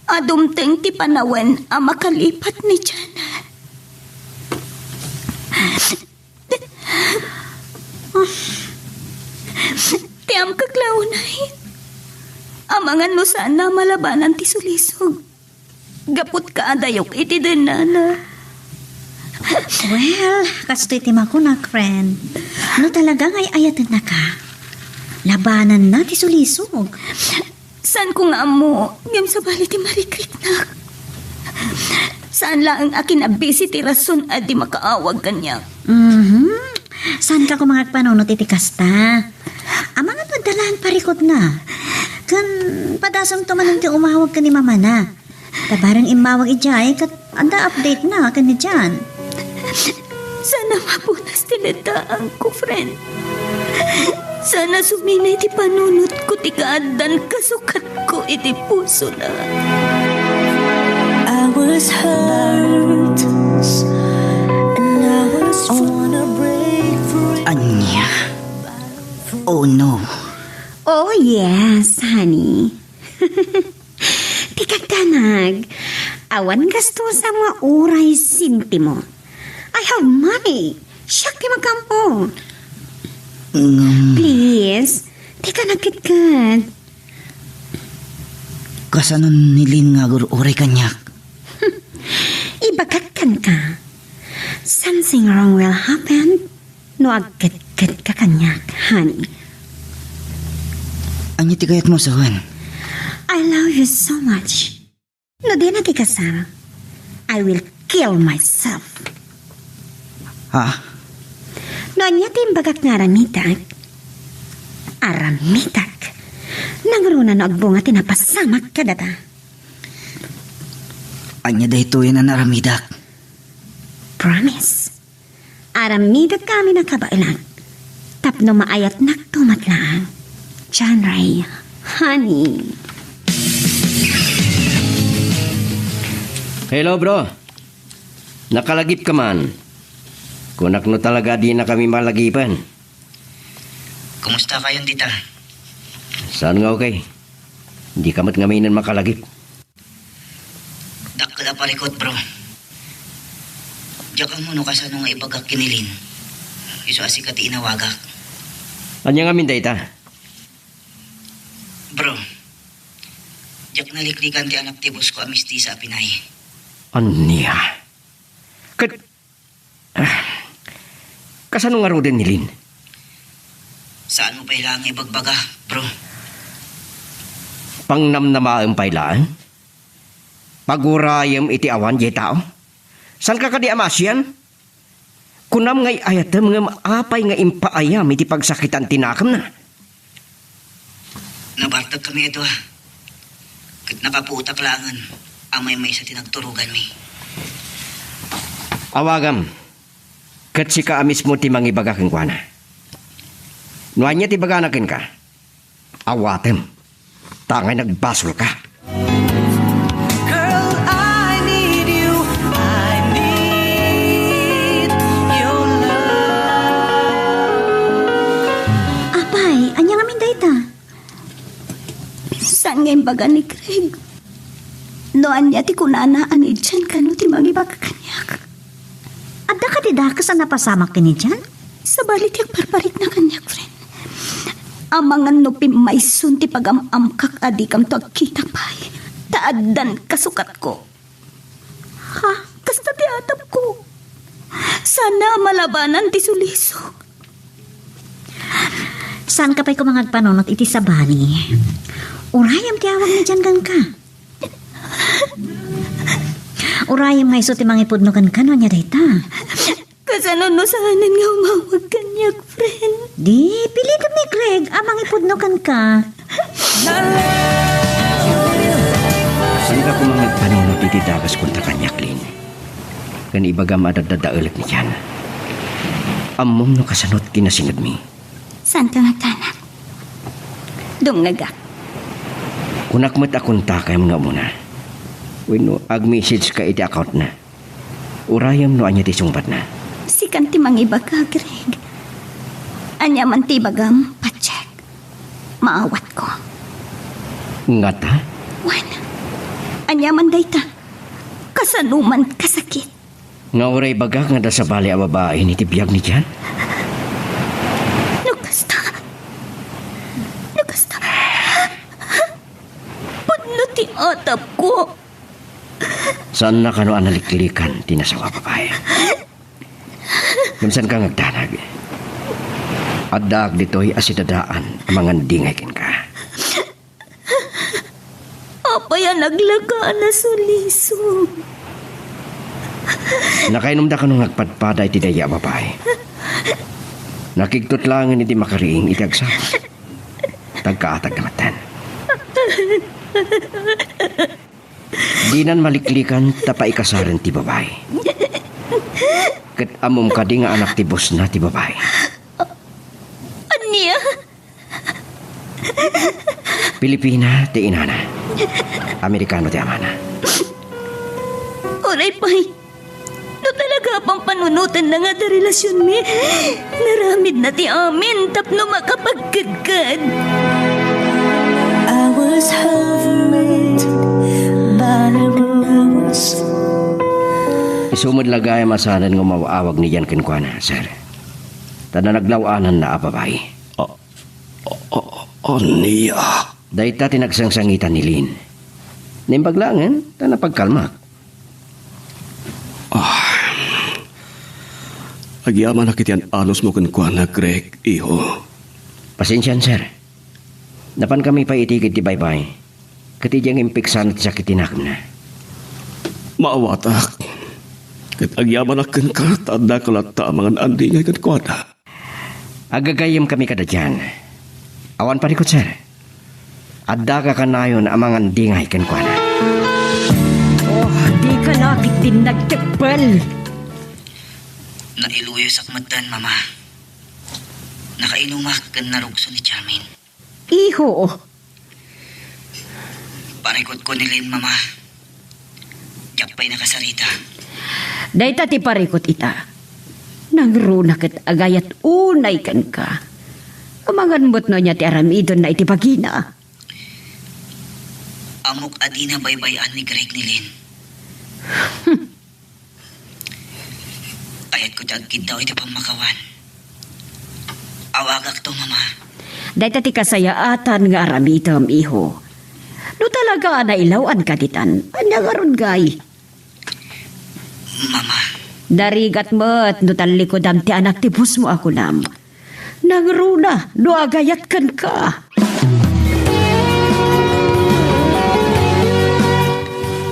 A dumteng ti panawen a makalipat ni Jan. Ti amkak la unay, amangan no saanna a malabanan ti sulisog. Gapu ta kaadayok iti dennana. Well, kastoy ti makunak, friend. No talaga nga ay-ayatennaka, labananna ti sulisog. Saanko nga ammo, ngem sabali ti marikriknak. Saan laeng a kinabisi ti rason a di makaawag kaniak. Mhm. Saanka koma nga agpanunot iti kasta? Amangan no adda laeng parikutna. Ken padasem to manen ti umawag ken ni mamana. Ta bareng immawag idiay ket adda update na ken ni Jan. Saan a mapunas ti ledaangko, friend. Saan a suminay ti panunotko ti kaaddan kasukatko iti pusona. I was hurt, and I was trying to break free. Ania? Oh no. Oh yes, honey. Ti kagdanag, awan gastusa nga uray sentimo. I have money. Siak ti magampo. Ngem please, dika nagketket. Kasano ni Lynn nga agur-uray kaniak? Ibagak kenka, something wrong will happen no agketketka kaniak, honey. Ania ti kayatmo a sawen? I love you so much. No dina ti kasar, I will kill myself. Ha? No ania ti imbagak nga aramidak, aramidak. Nangruna no agbunga ti napasamak kadata. Ania daytoyen a naaramidak? Promise. Aramidak amin a kabaelak tapno maayatnakto met laeng. John Ray, honey. Hello, bro. Nakalagipka man. Kunak no talaga dinakami malagipen. Kumusta kayon dita? Saan nga okay? Dika met ngamin makalagip. Dakkel a parikut, bro. Diak ammo no kasano nga ibagak ken ni Lynn. Isu a sika ti inawagak. Ania ngamin dayta? Bro, diak naliklikan ti anak ti boss ko a mistisa a Pinay. Ania? Ket, ah, kasano ngaruden ni Lynn? Saanmo pay laeng ibagbaga, bro? Pangnamnamaem pay laeng? Pagurayem iti awan diay tao? Saanka kadi a maasian? Kunam nga ay-ayatem ngem apay nga impaayam iti pagsakitan ti nakemna? Nabartekkami a dua, ket nakapuotak laengen a maymaysa ti nagturoganmi. Awagam, ket sika a mismo ti mangibaga kenkuana. No ania ti ibagana kenka, awatem, ta ngay nagbasolka. Girl, I need you. I need your love. Apay, ania ngamin dayta? Saan nga imbaga ni Craig? No ania ti kunana a ni Jan kano ti mangibaga kaniak? Adda kadi dakes a napasamak ken ni Jan? Sabali ti agparparikna kaniak, friend. Amangan no pimmayson ti pagam-amkak a dikamto agkita pay. Ta addan kasukatko. Ha? Kasta ti atapko. Sana a malabanan ti sulisok. Saanka pay koma nga agpanunot iti sabali. Urayem ti awag ni Jan kenka. Urayem nga isu ti mangipudno kenka no ania dayta. Kasano no saanen nga umawag kaniak, friend? Di, pilitem ni Greg a mangipudno kenka. Saanka koma nga agpanunot iti dagas kontra kaniak, Lin? Ken ibagam a daddadaelek ni Jan. Ammom no kasano ti kinasingedmi. Saanka nga agdanag? Dumngegak. Kunak met a kontakam nga umuna. Wenno ag-message ka iti account na. Urayem no ania ti sungbatna. Sikan ti mangibaga, Greg. Ania man ti ibagam, pa-check. Maawatko. Ngata? Wen, ania man dayta? Kasano man kasakit? Nga uray bagak nga adda sabali a babai iti biag ni Jan? No kasta, no kasta, pudno ti atapko. Saanna kano a naliklikan ti nasawa a babai. Ngem saanka nga agdanag. Addaak ditoy a sidadaan a mangandingay kenka. Apay a naglaka a nasulisog? Nakainumda kano nga agpadpada iti daydi a babai? Nakigtot laengen iti makariing iti agsapul. Tagkaatagda metten. Dinan maliklikan ta paikasaren ti babai. Ket ammom kadi nga anak ti bosna ti babai? Ania? Pilipina ti inana. Amerikano ti amana. Uray pay, no talaga a pampanunotenna nga adda relasionmi, naramidna ti amin tapno makapagkedked. I was hovering by the ruins. Isu met la gayam a saanen nga umaw-awag ni Jan kenkuana, sir. Ta naglaw-ananna a babai. A-, a-, a-, ania? Dayta ti nagsangsangitan ni Lin. Naimbag laengen ta napagkalmak. Ah. Agyamanak iti an-anusmo kenkuana, Greg, iho. Pasensian, sir. Napankami pay itiged ti baybay. Ket idiay nga impiksana ti sakit ti nakemna. Maawatak. Ket agyamanak kenka ta addaka latta a mangan-andingay kenkuana. Aggagayyemkami kada Jan. Awan parikut, sir. Addaka kanayon a mangandingay kenkuana. Oh, dika la ketdin nagteppel. Nailuyosak metten, Mama. Nakainumak ken narugso ni Charmaine. Iho. Parikutko ni Lin, Mama. Diak pay nakasarita. Dayta ti parikut ita. Nangruna ket agayat unay kenka. Amangan met no ania ti aramidenna iti bagina. Ammok a dina baybay-an ni Greg ni Lin. Hmm. Kayatko ti agkiddaw iti pammakawan. Awagakto, Mama. Dayta ti kasayaatan nga aramidem, iho. No talaga a nailaw-anka ditan, ania ngarud ngay? Mama. Narigat met no tallikudam ti anak ti bosmo a kunam. Nangruna no agayat kenka.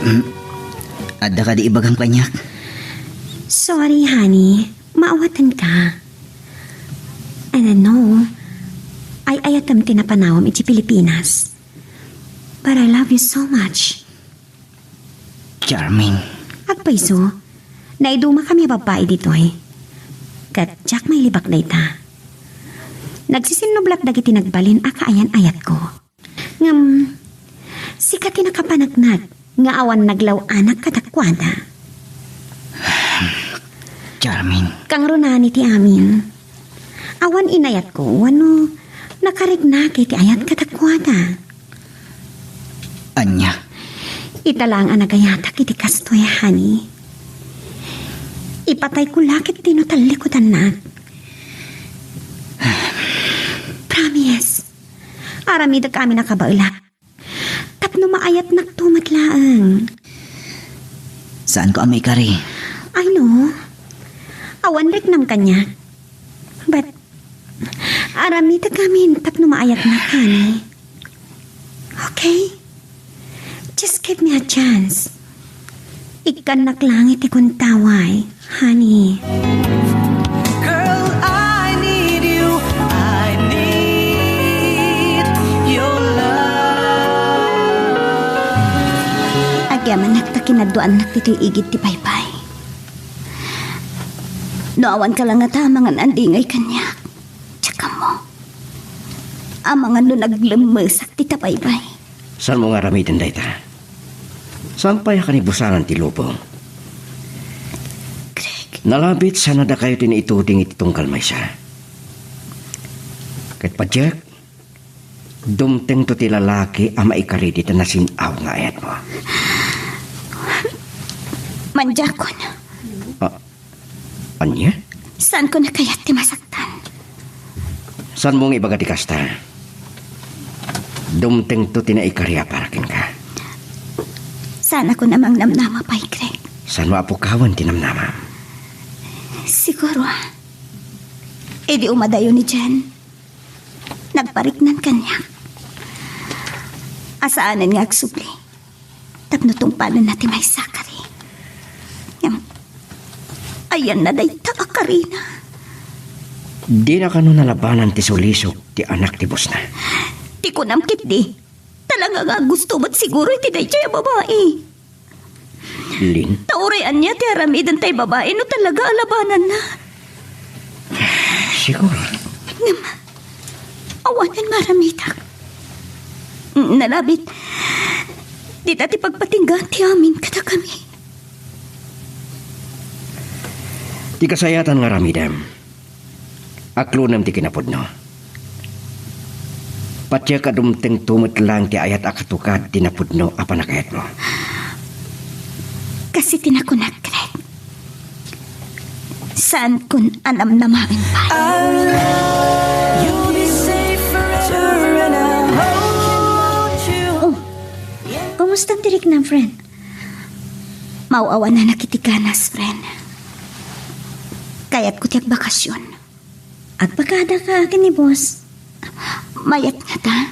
Mm. Adda kadi ibagam kaniak? Sorry, honey. Maawatanka. And I know, ay-ayatem ti napanawem iti Pilipinas. But I love you so much. Charmaine. Agpayso, naidumakami a babbai ditoy. Ket diak mailibak dayta. Nagsisinnublak dagiti nagbalin a kaayan-ayatko. Ngem, sika ti nakapaneknek nga awan naglaw-anak kadakuada. Charmaine. Kangrunaan iti amin. Awan inayatko, wenno nakariknak iti ayat kadakuada. Ania? Ita laeng a nagayatak iti kastoy, honey. Ipatayko la ketdi no tallikudannak. Promise. Aramidek amin a kabaelak. Tapno tapno maayatnakto met laeng. Saanko a maikari. I know. Awan riknam kaniak. But, aramidek amin tapno maayatnak, honey. Okay? Just give me a chance. Ikkannak laeng iti kuntaway, honey. Girl, I need you. I need your love. Agyamanak ta kinaduanak ditoy igid ti baybay. No awan ka la ngata a mangan-andingay kaniak, diak ammo. Amangan no naglemmesak ti tabaybay. Saanmo nga aramiden dayta? Saan pay a kanibusanan ti lubong? Greg. Nalabit sana dakayo ti naituding iti tunggal maysa. Ket padiak, dumtengto ti lalaki a maikari dita nasin-aw nga ayatmo. Mandiakon. Ah, Ania? Saanko a kayat ti masaktan. Saanmo nga ibaga ti kasta? Dumtengto ti naikari a para kenka. Saanakon a mangnamnama pay, Greg. Saanmo a pukawen ti namnamam? Siguro, idi umadayo ni Jen, nagpariknan kaniak a saanen nga agsubli tapno tungpalenna ti maysa a kari. Ngem, ayanna dayta a karina. Dina kano nalabanan ti sulisog ti anak ti bosna? Ti kunam ketdi, talaga nga gusto met siguro iti daytoy a babai. Lin? Ta uray ania ti aramiden tay babai no talaga a labananna. Siguro. Ngem, awanen nga aramidak. Nalabit, dita ti pagpatinggaan ti amin kadakami. Ti kasayatan nga aramidem, aklonem ti kinapudno. Patiek a dumtengto met laeng ti ayat a katukad ti napudno a panagayatmo. Kas iti nakunak, Greg. Saankon a namnamaen pay. I'll love you, be safe forever, and I'll hold you. Oh, kumusta ti riknam, friend? Maaw-awananak iti ganas, friend. Kayatko ti agbakasyon. Agpakadaka ken ni boss. Mayat ngata?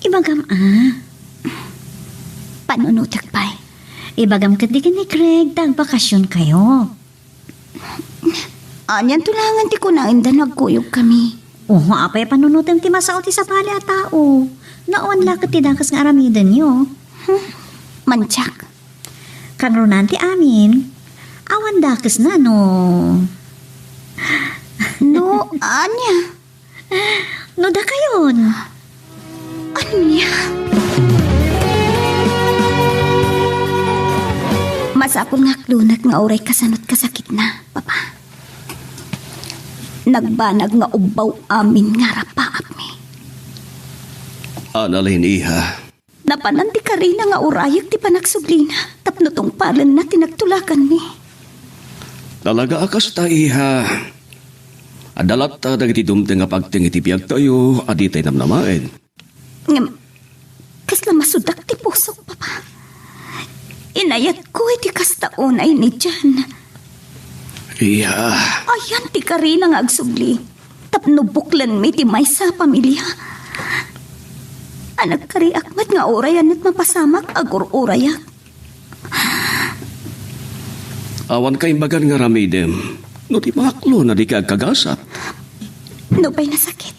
Ibagam a. Panunotek pay. Ibagam ketdi ken ni Craig ta agbakasionkayo. Anianto laengen ti kunaenda no agkuyogkami? Oho, apay a panunotem ti masao ti sabali a tao. No awan la ket ti dakes nga aramidenyo. Hmm, mantiak. Kangrunaan ti amin, awan dakesna no. No, ania? No dakayon. Ania? Masapul nga aklonek nga uray kasano't kasakitna, Papa. Nagbanag nga ubbaw amin nga arapaapmi. Annalyn, iha. Napanan ti karina nga urayek ti panagsublina tapno tungpalenna ti nagtulakanmi. Talaga a kasta, iha. Adda latta dagiti dumteng a pagteng iti biagtayo a ditay namnamaen. Ngem, kasla masudak ti pusok, Papa. Inayatko iti kasta unay ni Jan. Iya. Ayan ti karina nga agsubli tapno buklenmi ti maysa a pamilia. A nagkariak met nga uray a met mapasamak, agur-urayak. Awan kaimbagan nga aramidem no ti maaklo a dika agkagasat. Nupay nasakit,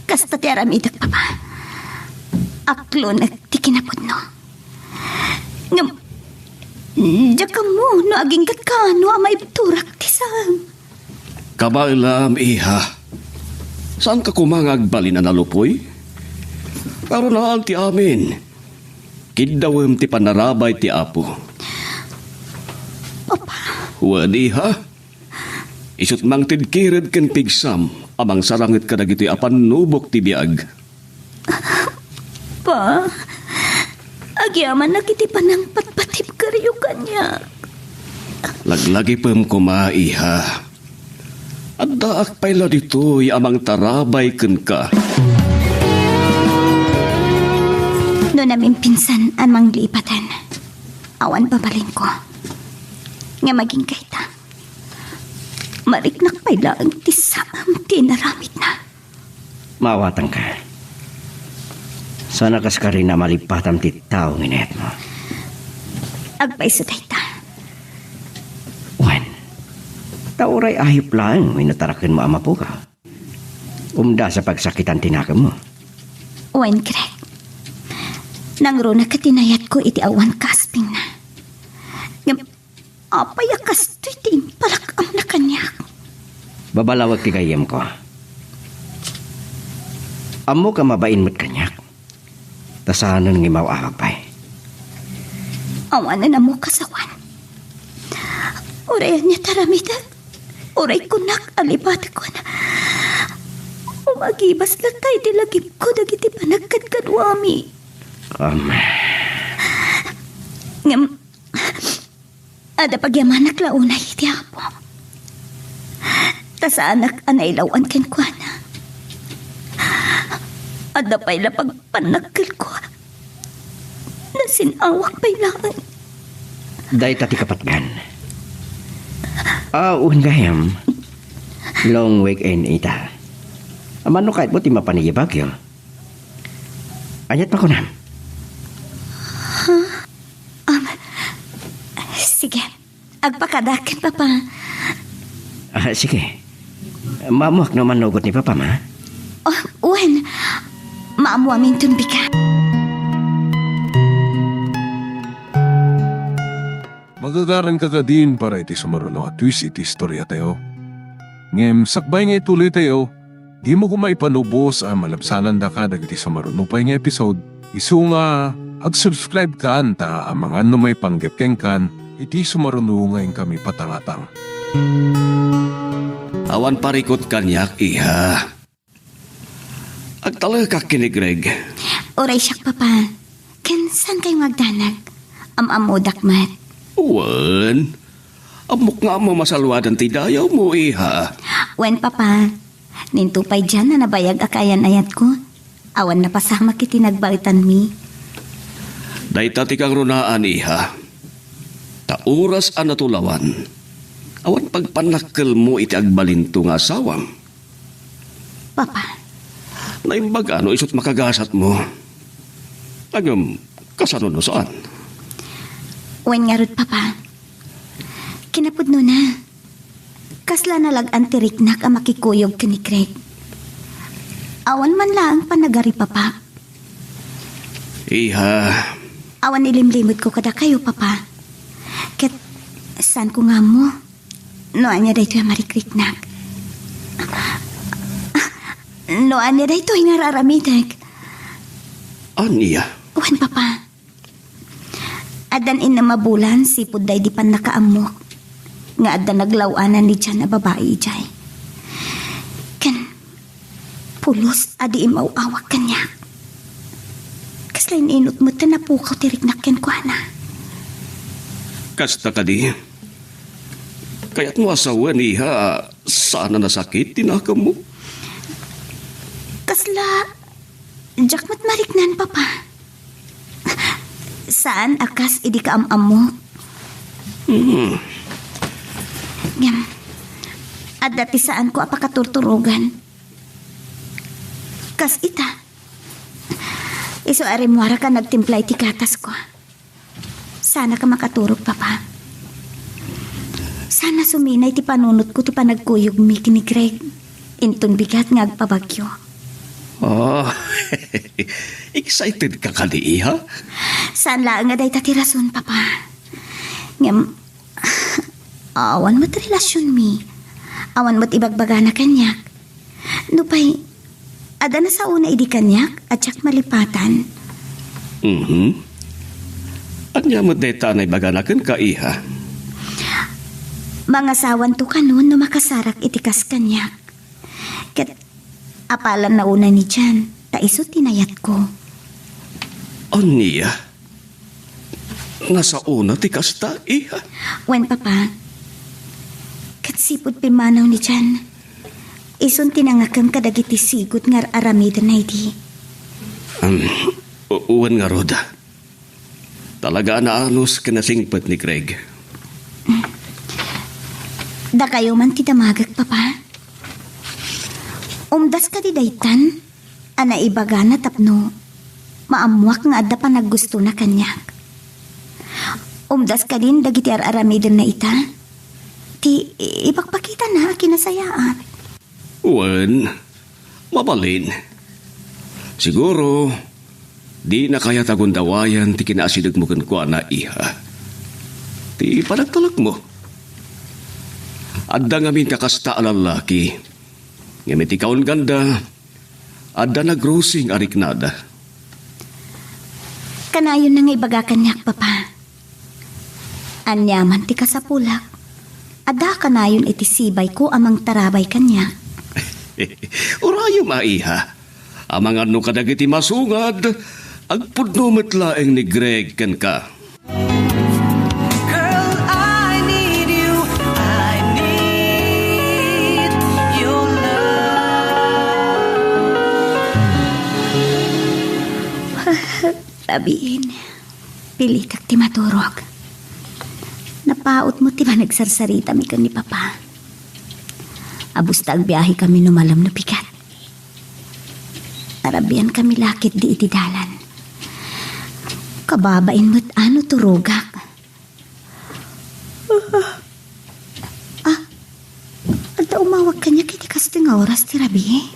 kasta ti aramidek, Papa. Aklonek ti kinapudno. Ngem, diak ammo no aginggatka no a maibturak ti saem. Kabaelam, iha. Saanka koma nga agbalin a nalupoy? Karunaan ti amin. Kiddawem ti panarabay ti Apo. Papa. Wen, iha. Isu't mangted kired ken pigsam a mangsaranged kadagitoy a pannubok ti biag. Pa, agyamanak iti panangpatpatibkeryo kaniak. Laglagipem koma, iha. Addaak pay la ditoy a mangtarabay kenka. No namimpinsan a manglipaten, awan babalinko. Ngem agingga ita, mariknak pay laeng ti saem ti inaramidna. Maawatanka. Saan a kas karin a malipatam ti tao nga inayatmo. Agpayso dayta. Wen, ta uray ayup laeng wenno tarakenmo a mapukaw. Umdas a pagsakitan ti nakemmo. Wen, Greg. Nangruna ket inayatko iti awan kaaspingna. Ngem apay a kastoy ti impalak-amna kaniak? Babalawek ti gayyemko. Ammok a mabain met kaniak. Ta saanen nga imaw-awag pay. Awanen ammok a sawan. Uray ania ti aramidek, uray kunak a lipatekon. Umagibas latta iti lagipko dagiti panagkadkaduami. Am. Ngem, adda pagyamanak la unay iti Apo. Ta saanak a nailaw-an kenkuana. Adda pay la pagpannakkelko. Nasin-awak pay laeng. Dayta ti kapatgan. Ah, wen gayam. Long weekend ita. Mano kayatmo ti mapan idiay Baguio? Aniat makunam? Huh? Um, sige. Agpakadaken, Papa. Ah, sige. Maammoak no manugot ni Papa, ma? Oh, wen. Maammoam inton bigat. Magagaran ka kadin para iti sumaruno a twist iti istoriatayo. Ngem sakbay nga ituloytayo, dimo koma ipanubos a malabsanandaka dagiti sumaruno pay nga episode, isu nga ag-subscribe kan ta amangan no maipanggep kenkan iti sumaruno nga inkami patangatang. Awan parikut kaniak, iha. Agtalekak ken ni Greg. Uray siak, Papa. Ken saan kayo nga agdanag? Am-ammodak met. Wen, ammok nga ammo masalwadan ti dayawmo, iha. Wen, Papa. Ninto pay dian a nabayag a kaayan-ayatko. Awan napasamak iti nagbaetanmi. Dayta ti kangrunaan, iha. Ta oras a natulawan, awan pagpannakkelmo iti agbalinto nga asawam. Papa. Naimbag a no isut' makagasatmo. Ngem, kasano no saan? Wen ngarud, Papa. Kinapudnona, kasla nalag-an ti riknak a makikuyog ken ni Greg. Awan man laeng panagaripapak. Iha. Awan ilimlimedko kadakayo, Papa. Ket saanko nga ammo no ania daytoy a marikriknak. No ania daytoy nga ar-aramidek. Ania? Wen, Papa. Addan innem a bulan sipud daydi pannakaammok nga adda naglaw-anan ni Jan a babai idiay. Ken pulos a di imaw-awag kaniak. Kasla in-inut met ta napukaw ti riknak kenkuana. Kasta kadi? Kayatmo a sawen, iha, a saan a nasakit ti nakemmo? Kasla, diak met mariknan, Papa. Saan a kas idi kaam-ammo. Hmm. Ngem, adda ti saanko a pakaturturogan. Kas ita, isu a rimmuarak a nagtimpla iti gatasko. Saanak a makaturog, Papa. Saan a suminay ti panunotko ti panagkuyogmi ken ni Greg. Inton bigat nga agpabagyo. Oh, excited ka kadi, iha? Saan laeng a dayta ti rason, Papa. Ngem, awan met relasionmi. Awan met ibagbagana kaniak. Nupay, adda nasaona idi kaniak a diak malipatan. Mhm. Ania met dayta a naibagana kenka, iha? Mangasawanto kano no makasarak iti kas kaniak. Ket apalanna unay ni Jan, ta isu ti nayatko. Ania? Nasaona ti kasta, iha? Wen, Papa. Ket sipud pimmanaw ni Jan, isun ti nangakem kadagiti sigud nga ar-aramidenna idi. Um, O-, wen ngarud. Talaga a naanus ken nasingpet ni Greg. Dakayo man ti damagek, Papa. Umdas kadi daytan a naibagana tapno maammuak nga adda panaggustona kaniak? Umdas kadin dagiti ar-aramidenna ita ti ipakpakitana a kinasayaat? Wen, mabalin. Siguro, dina kayat a gundawayan ti kinaasidegmo kenkuana, iha. Ti panagtalekmo. Adda ngamin kakasta a lallaki. Ngem iti kaunganda, adda nagrusing a riknada. Kanayonna nga ibaga kaniak, Papa. Aniaman ti kasapulak, adda kanayon iti sibayko a mangtarabay kaniak. Urayem a, iha. Amangan no kadagiti masungad, agpudno met laeng ni Greg kenka. Girl, I need you. I need your love. Rabiin, pilitek ti maturog. Napautmo ti panagsarsaritami ken ni Papa. Abusta agbiahekami no malem no pigat. Arabiankami la ketdi iti dalan. Kababain met a no turogak. Ah, adda umawag kaniak iti kastoy nga oras ti rabii.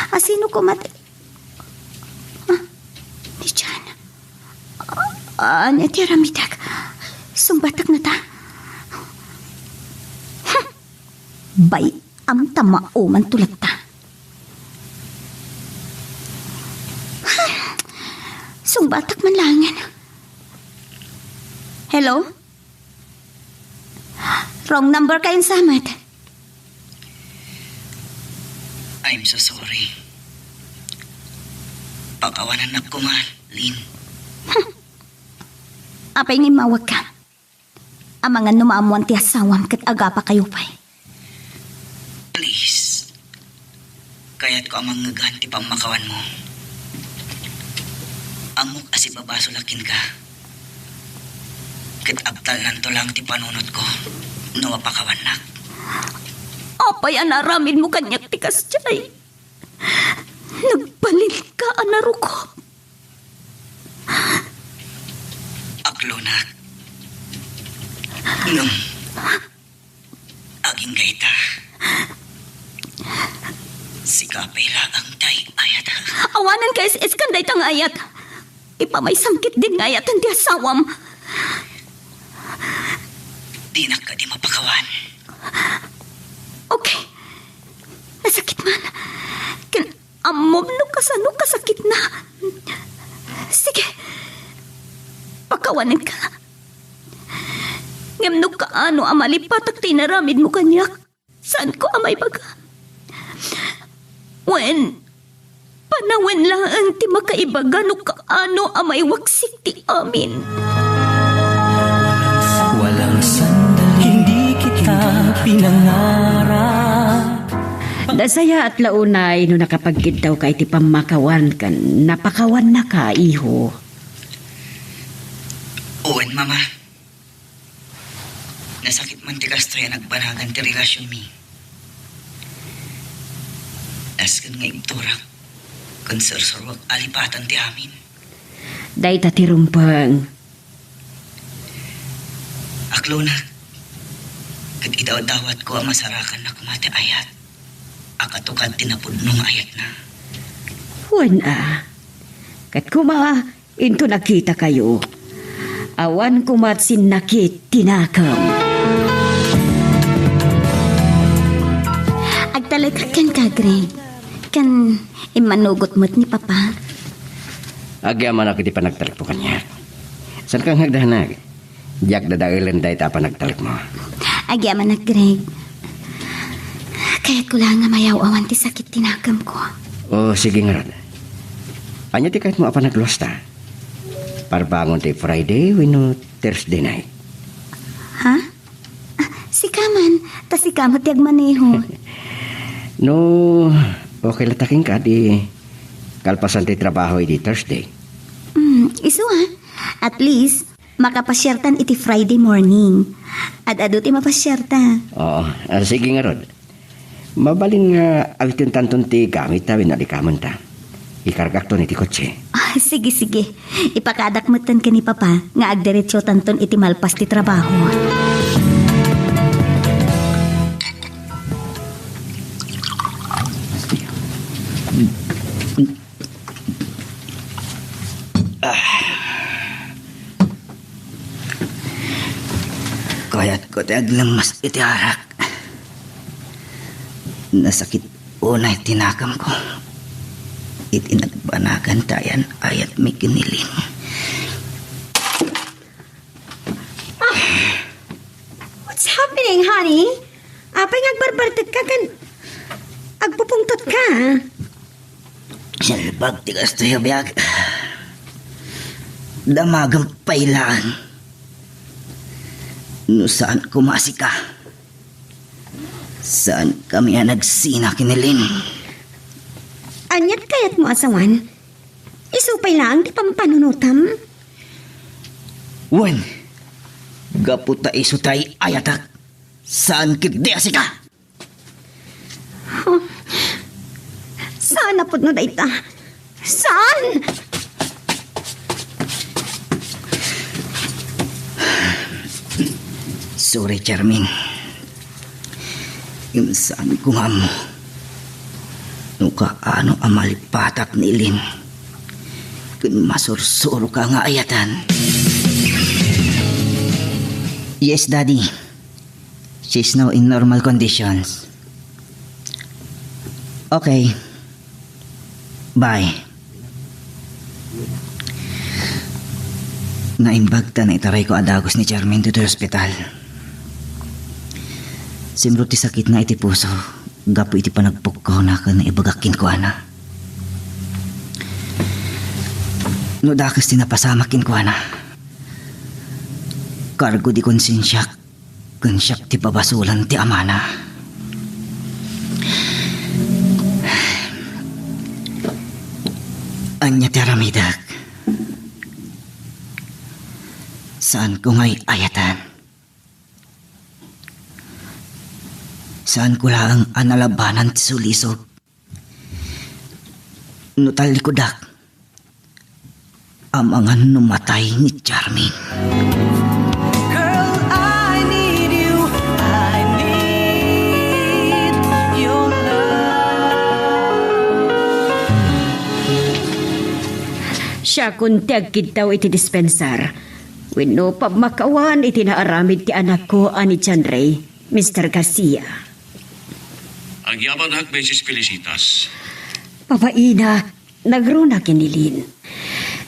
A, sino koma ti, ah, ni Jan. Ah, ania ti aramidek? Sungbatak nata. Hmm. Bay-am ta maumanto latta. Sungbatak man laengen. Hello? Wrong number kayon sa met. I'm so sorry. Pakawanannak koma, Lynn. Apay nga immawagka? Amangan no maammoan ti asawam ket agapakayo pay. Please. Kayatko a mangngegan ti pammakawanmo. Ammok a sibabasol a kenka. Ket abtalnanto lang ti panunotko no mapakawannak. Apay a naaramidmo kaniak ti kasdiay? Nagbalinka a naruko. Aklonak. Ngem, agingga ita. Sika pay laeng ti ay-ayatak. Awanen ka is-iskan dayta nga ayat. Ipamaysam ketdin nga ayatan ti asawam. Dinak kadi mapakawan. Okay. Nasakit man. Ken ammom no kasano kasakitna. Sige. Pakawanenka. Ngem no kaano a malipatak ti inaramidmo kaniak, saanko a maibaga. Wen, panawen laeng ti makaibaga no kaano a maiwaksik ti amin. Walang sandaling hindi kita pinangarap. Nasayaat la unay no nakapagkiddawka iti pammakawan ken napakawannaka, iho. Wen, Mama. Nasakit man ti kastoy a nagbanagan ti relasionmi. Nasken nga ibturak ken sursuruak a lipatan ti amin. Dayta ti rumbeng. Aklonak, ket idawdawatko a masarakanna koma ti ayat a katukad ti napudno nga ayatna. Wen a, ket koma, into nakitakayo, awan koma sinnakit ti nakem. Agtalekak kenka, Greg. Ken immanugot met ni Papa. Agyamanak iti panagtalekmo kaniak. Saanka nga agdanag. Diak dadaelen dayta a panagtalekmo. Agyamanak, Greg. Kayatko la nga mayaw-awan ti sakit ti nakemko. O, sige ngarud. Ania ti kayatmo a panagluasta? Parbangon ti Friday wenno Thursday night? Ha? Ah, sika man. Ta sika met ti agmaneho. No, okay latta kenka, di kalpasan ti trabaho idi Thursday. Isu, ah. At least, makapasiartan iti Friday morning. Ad-adu ti mapasiarta. Oo, ah, sige ngarud. Mabalin nga awitanton ti gamit ta wenno alikamenta. Ikargakton iti kotse. Ah, sige, sige. Ipakadak metten ken ni Papa nga agdiretsotanton iti malpas ti trabaho. Kayatko ti aglemmes iti arak. Nasakit unay ti nakamko iti nagbanagan ti ayan-ayatmi ken ni Lynn. What's happening, honey? Apay nga agbarbartek ka ken agpupungtot ka? Nalbag ti kastoy a biag. Damagem pay laeng. No saan koma a sika, saankami a nagsina ken ni Lynn. Ania ti kayatmo a sawen? Isu pay laeng ti pampanunotam? Wen, gapu ta isu ti ay-ayatek, saan ketdi a sika. Huh? Saan a pudno dayta? Saan? Sorry, Charmaine. Ngem saanko nga ammo no kaano a malipatak ni Lynn ken masursuroka nga ayatan. Yes, Daddy. She's now in normal conditions. Okay. Bye. Naimbag ta naitarayko a dagus ni Charmaine ditoy ospital. Simrot ti sakitna iti puso gapu iti panagpukkawna ken naibagak kenkuana. No dakes ti napasamak kenkuana, kargo ti konsensiak ken siak ti pabasolan ti amana. Ania ti aramidek? Saanko nga ay-ayatan. Saanko laeng a nalabanan ti sulisog. No tallikudak, amangan no matay ni Charmaine. Girl, I need you. I need your love. Siakon ti agkiddaw iti dispensar wenno pammakaawan iti naaramid ti anakko a ni John Ray, Mister Garcia. Agyamanak, Misis Felicitas. Babainak, nagruna ken ni Lynn.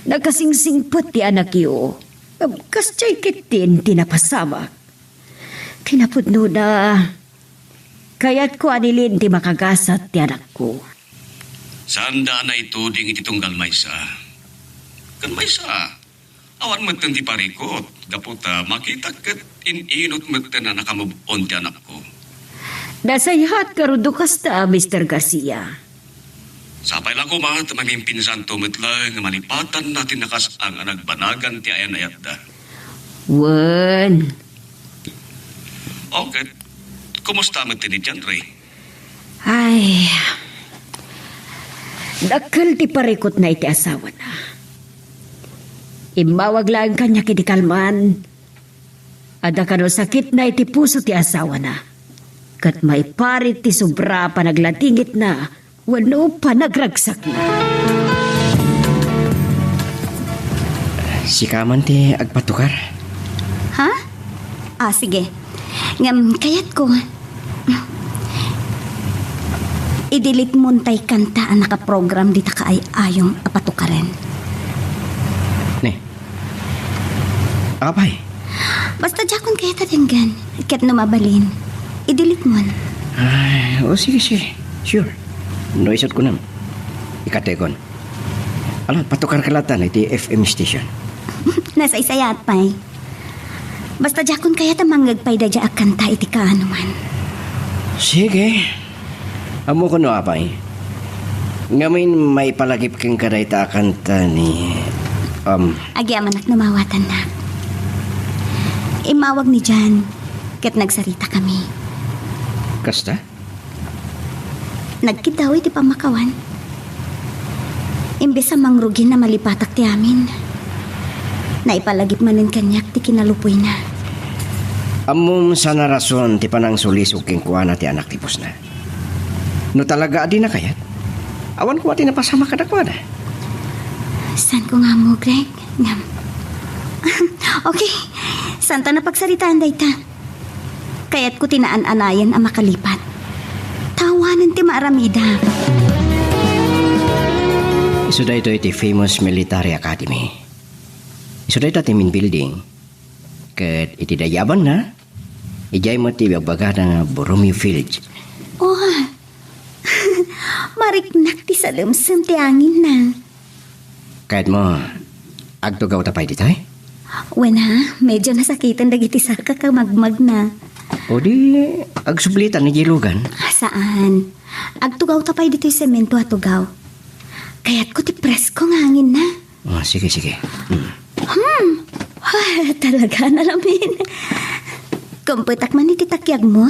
Nakasingsingpet ti anakyo. Ngem kasdiay ketdin ti napasamak. Kinapudnona, kayatko a ni Lynn ti makagasat ti anakko. Saanda a naituding iti tunggal maysa. Ken maysa, awan metten ti parikut, gapu ta makitak ket in-inut metten a nakamove-on ti anakko. Nasayaat ngarud no kasta, Mister Garcia. Sapay la koma ta mamimpinsanto met laeng nga malipatanna ti nakas-ang a nagbanagan ti ayan-ayatda. Wen. Okay. Kumusta met ni John Ray? Ay, dakkel ti parikutna iti asawana. Immawag laeng kaniak idi kalman. Adda kano sakitna iti puso ti asawana. Ket maiparit ti sobra a panaglatingitna wenno panagragsakna. Sika man ti agpatukar? Ha? Ah, sige. Ngem kayatko, i-delete mon tay kanta a nakaprogram dita kaay-ayom a patukaren. Ne? Apay? Basta diakon kayat a denggen. Ket no mabalin, i-delete mon. Ay, o sige, sige. Sure. No isut ko nam. Ikatekon. Ala, patukarka latta iti F M station. Nasaysayaat pay. Basta diakon kayat a mangngeg pay daydiay a kanta iti kaanoman. Sige. Ammok no apay. Ngamin maipalagip kenka dayta a kanta ni Um, Agyamanak no mawatannak. Immawag ni Jan, ket nagsaritakami. Kasta? Nagkiddaw iti pammakawan. Imbes a mangrugi, namalipatak ti amin. Naipalagip manen kaniak ti kinalupuyna. Ammom, saan a rason ti panangsulisog kenkuana ti anak ti pusna. No talaga a dina kayat, awan koma ti napasamak kadakuada. Saanko nga ammo, Greg. Ngem, okay, saanta a pagsaritaan dayta. Kayatko ti naan-anayen a makalipat. Ta awanen ti maaramida. Isu daytoy ti famous military academy. Isu dayta ti main building. Ket iti dayabanna, idiay met ti ibagbagada nga Borromeo Field. Oh, mariknak ti salemsem ti anginna. Kayatmo, agtugawta pay ditoy? Wen a, medyo nasakiten dagiti sakak a magmagna. O di, agsublitan idiay lugan? Ah, saan. Agtugawta pay ditoy semento a tugaw. Kayatko ti presko nga anginna. Oh, sige, sige. Mm. Hmm. Ah, talaga, alamin. Kumpetak man iti takiagmo.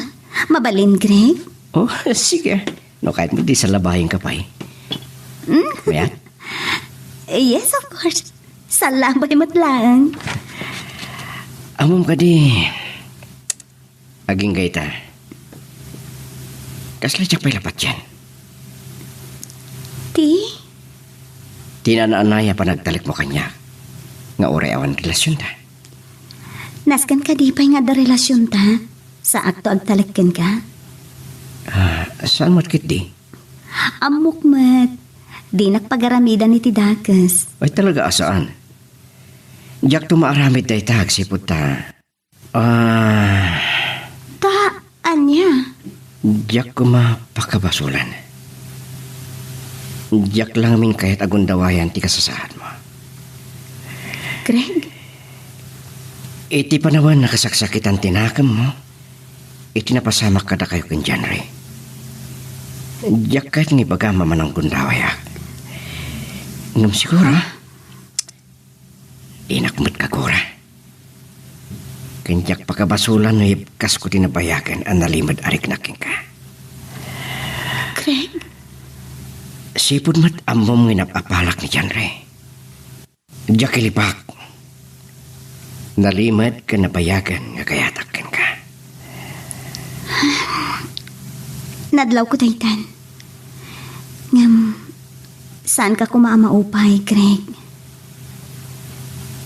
Mabalin, Greg? Oh, sige. No kayatmo, di salabayenka pay. Mm. Mayat? Yes, of course. Salabay met laeng. Ammom kadi, agingga ita. Kasla diak pay la patien. Ti? Ti naan-anay a panagtalekmo kaniak nga uray awan relasionta. Nasken kadi pay nga adda relasionta? Saakto agtalek kenka? Ah, saan met ketdi? Ammok met. Dinak pagaramidan iti dakes. Ay, talaga a saan. Diakto maaramid dayta agsipud ta. Ah. Ta ania? Diak koma pakabasolan. Diak la ngamin kayat a gundawayan ti kasasaadmo. Greg? Iti panawen a kasaksakitan ti nakemmo, iti napasamak kadakayo ken John Ray. Diak kayat nga ibagam a mananggundawayak. Ngem siguro, dinak met kagura. Ken diak pakabasolan no ibkasko ti nabayagen a nalimed a riknak kenka. Greg? Sipud met ammom nga inap-apalak ni John Ray. Diak ilipak. Nalimed ken nabayagen nga kayatak kenka. Nadlawko daytan. Ngem, saanka koma a maupay, Greg.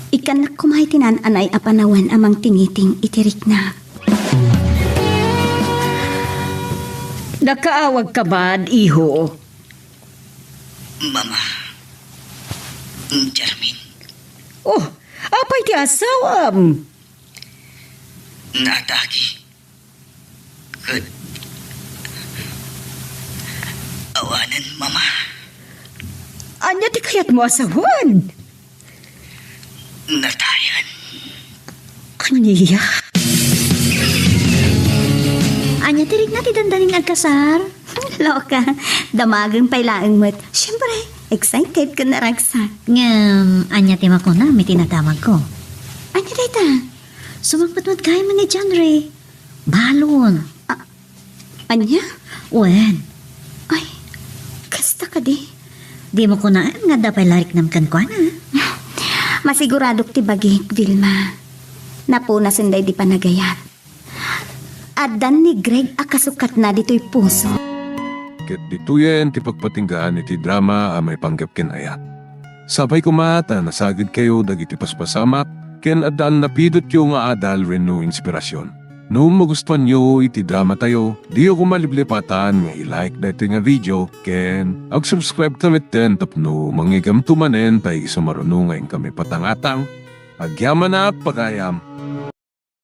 Ikkannak koma iti naan-anay a panawen a mangtingiting iti riknak. Nakaawagka man, iho? Mama, Charmin. Oh, apay ti asawam? Naatake. Ket awanen, Mama. Ania ti kayatmo a sawen? Natayan. Ania? Ania ti rikna ti dandanin nga agkasar? Loka, damagem pay laeng met. Siempre, excited ken naragsak. Ngem, ania ti makunam iti nadamagko? Ania dayta? Sumangpet met gayam ni John Ray. Balon. Ah, ania? Wen. Ay, kasta kadi? Dimo kunaen nga adda pay la riknam kenkuana. Masiguradok ti bagik, Vilma. Napunasen daydi panagayat. Addan ni Greg a kasukatna ditoy puso. Ket ditoyen ti pagpatinggaan iti drama a maipanggep ken ayat. Sapay koma ta nasagidkayo dagiti paspasamak ken addan napidutyo nga adal wenno inspirasyon. No magustuanyo iti dramatayo, diyo koma liplipatan nga i-like daytoy nga video ken ag-subscribe ta metten tapno mangigamto manen ta isu maruno nga inkami patangatang. Agyamanak pagayam.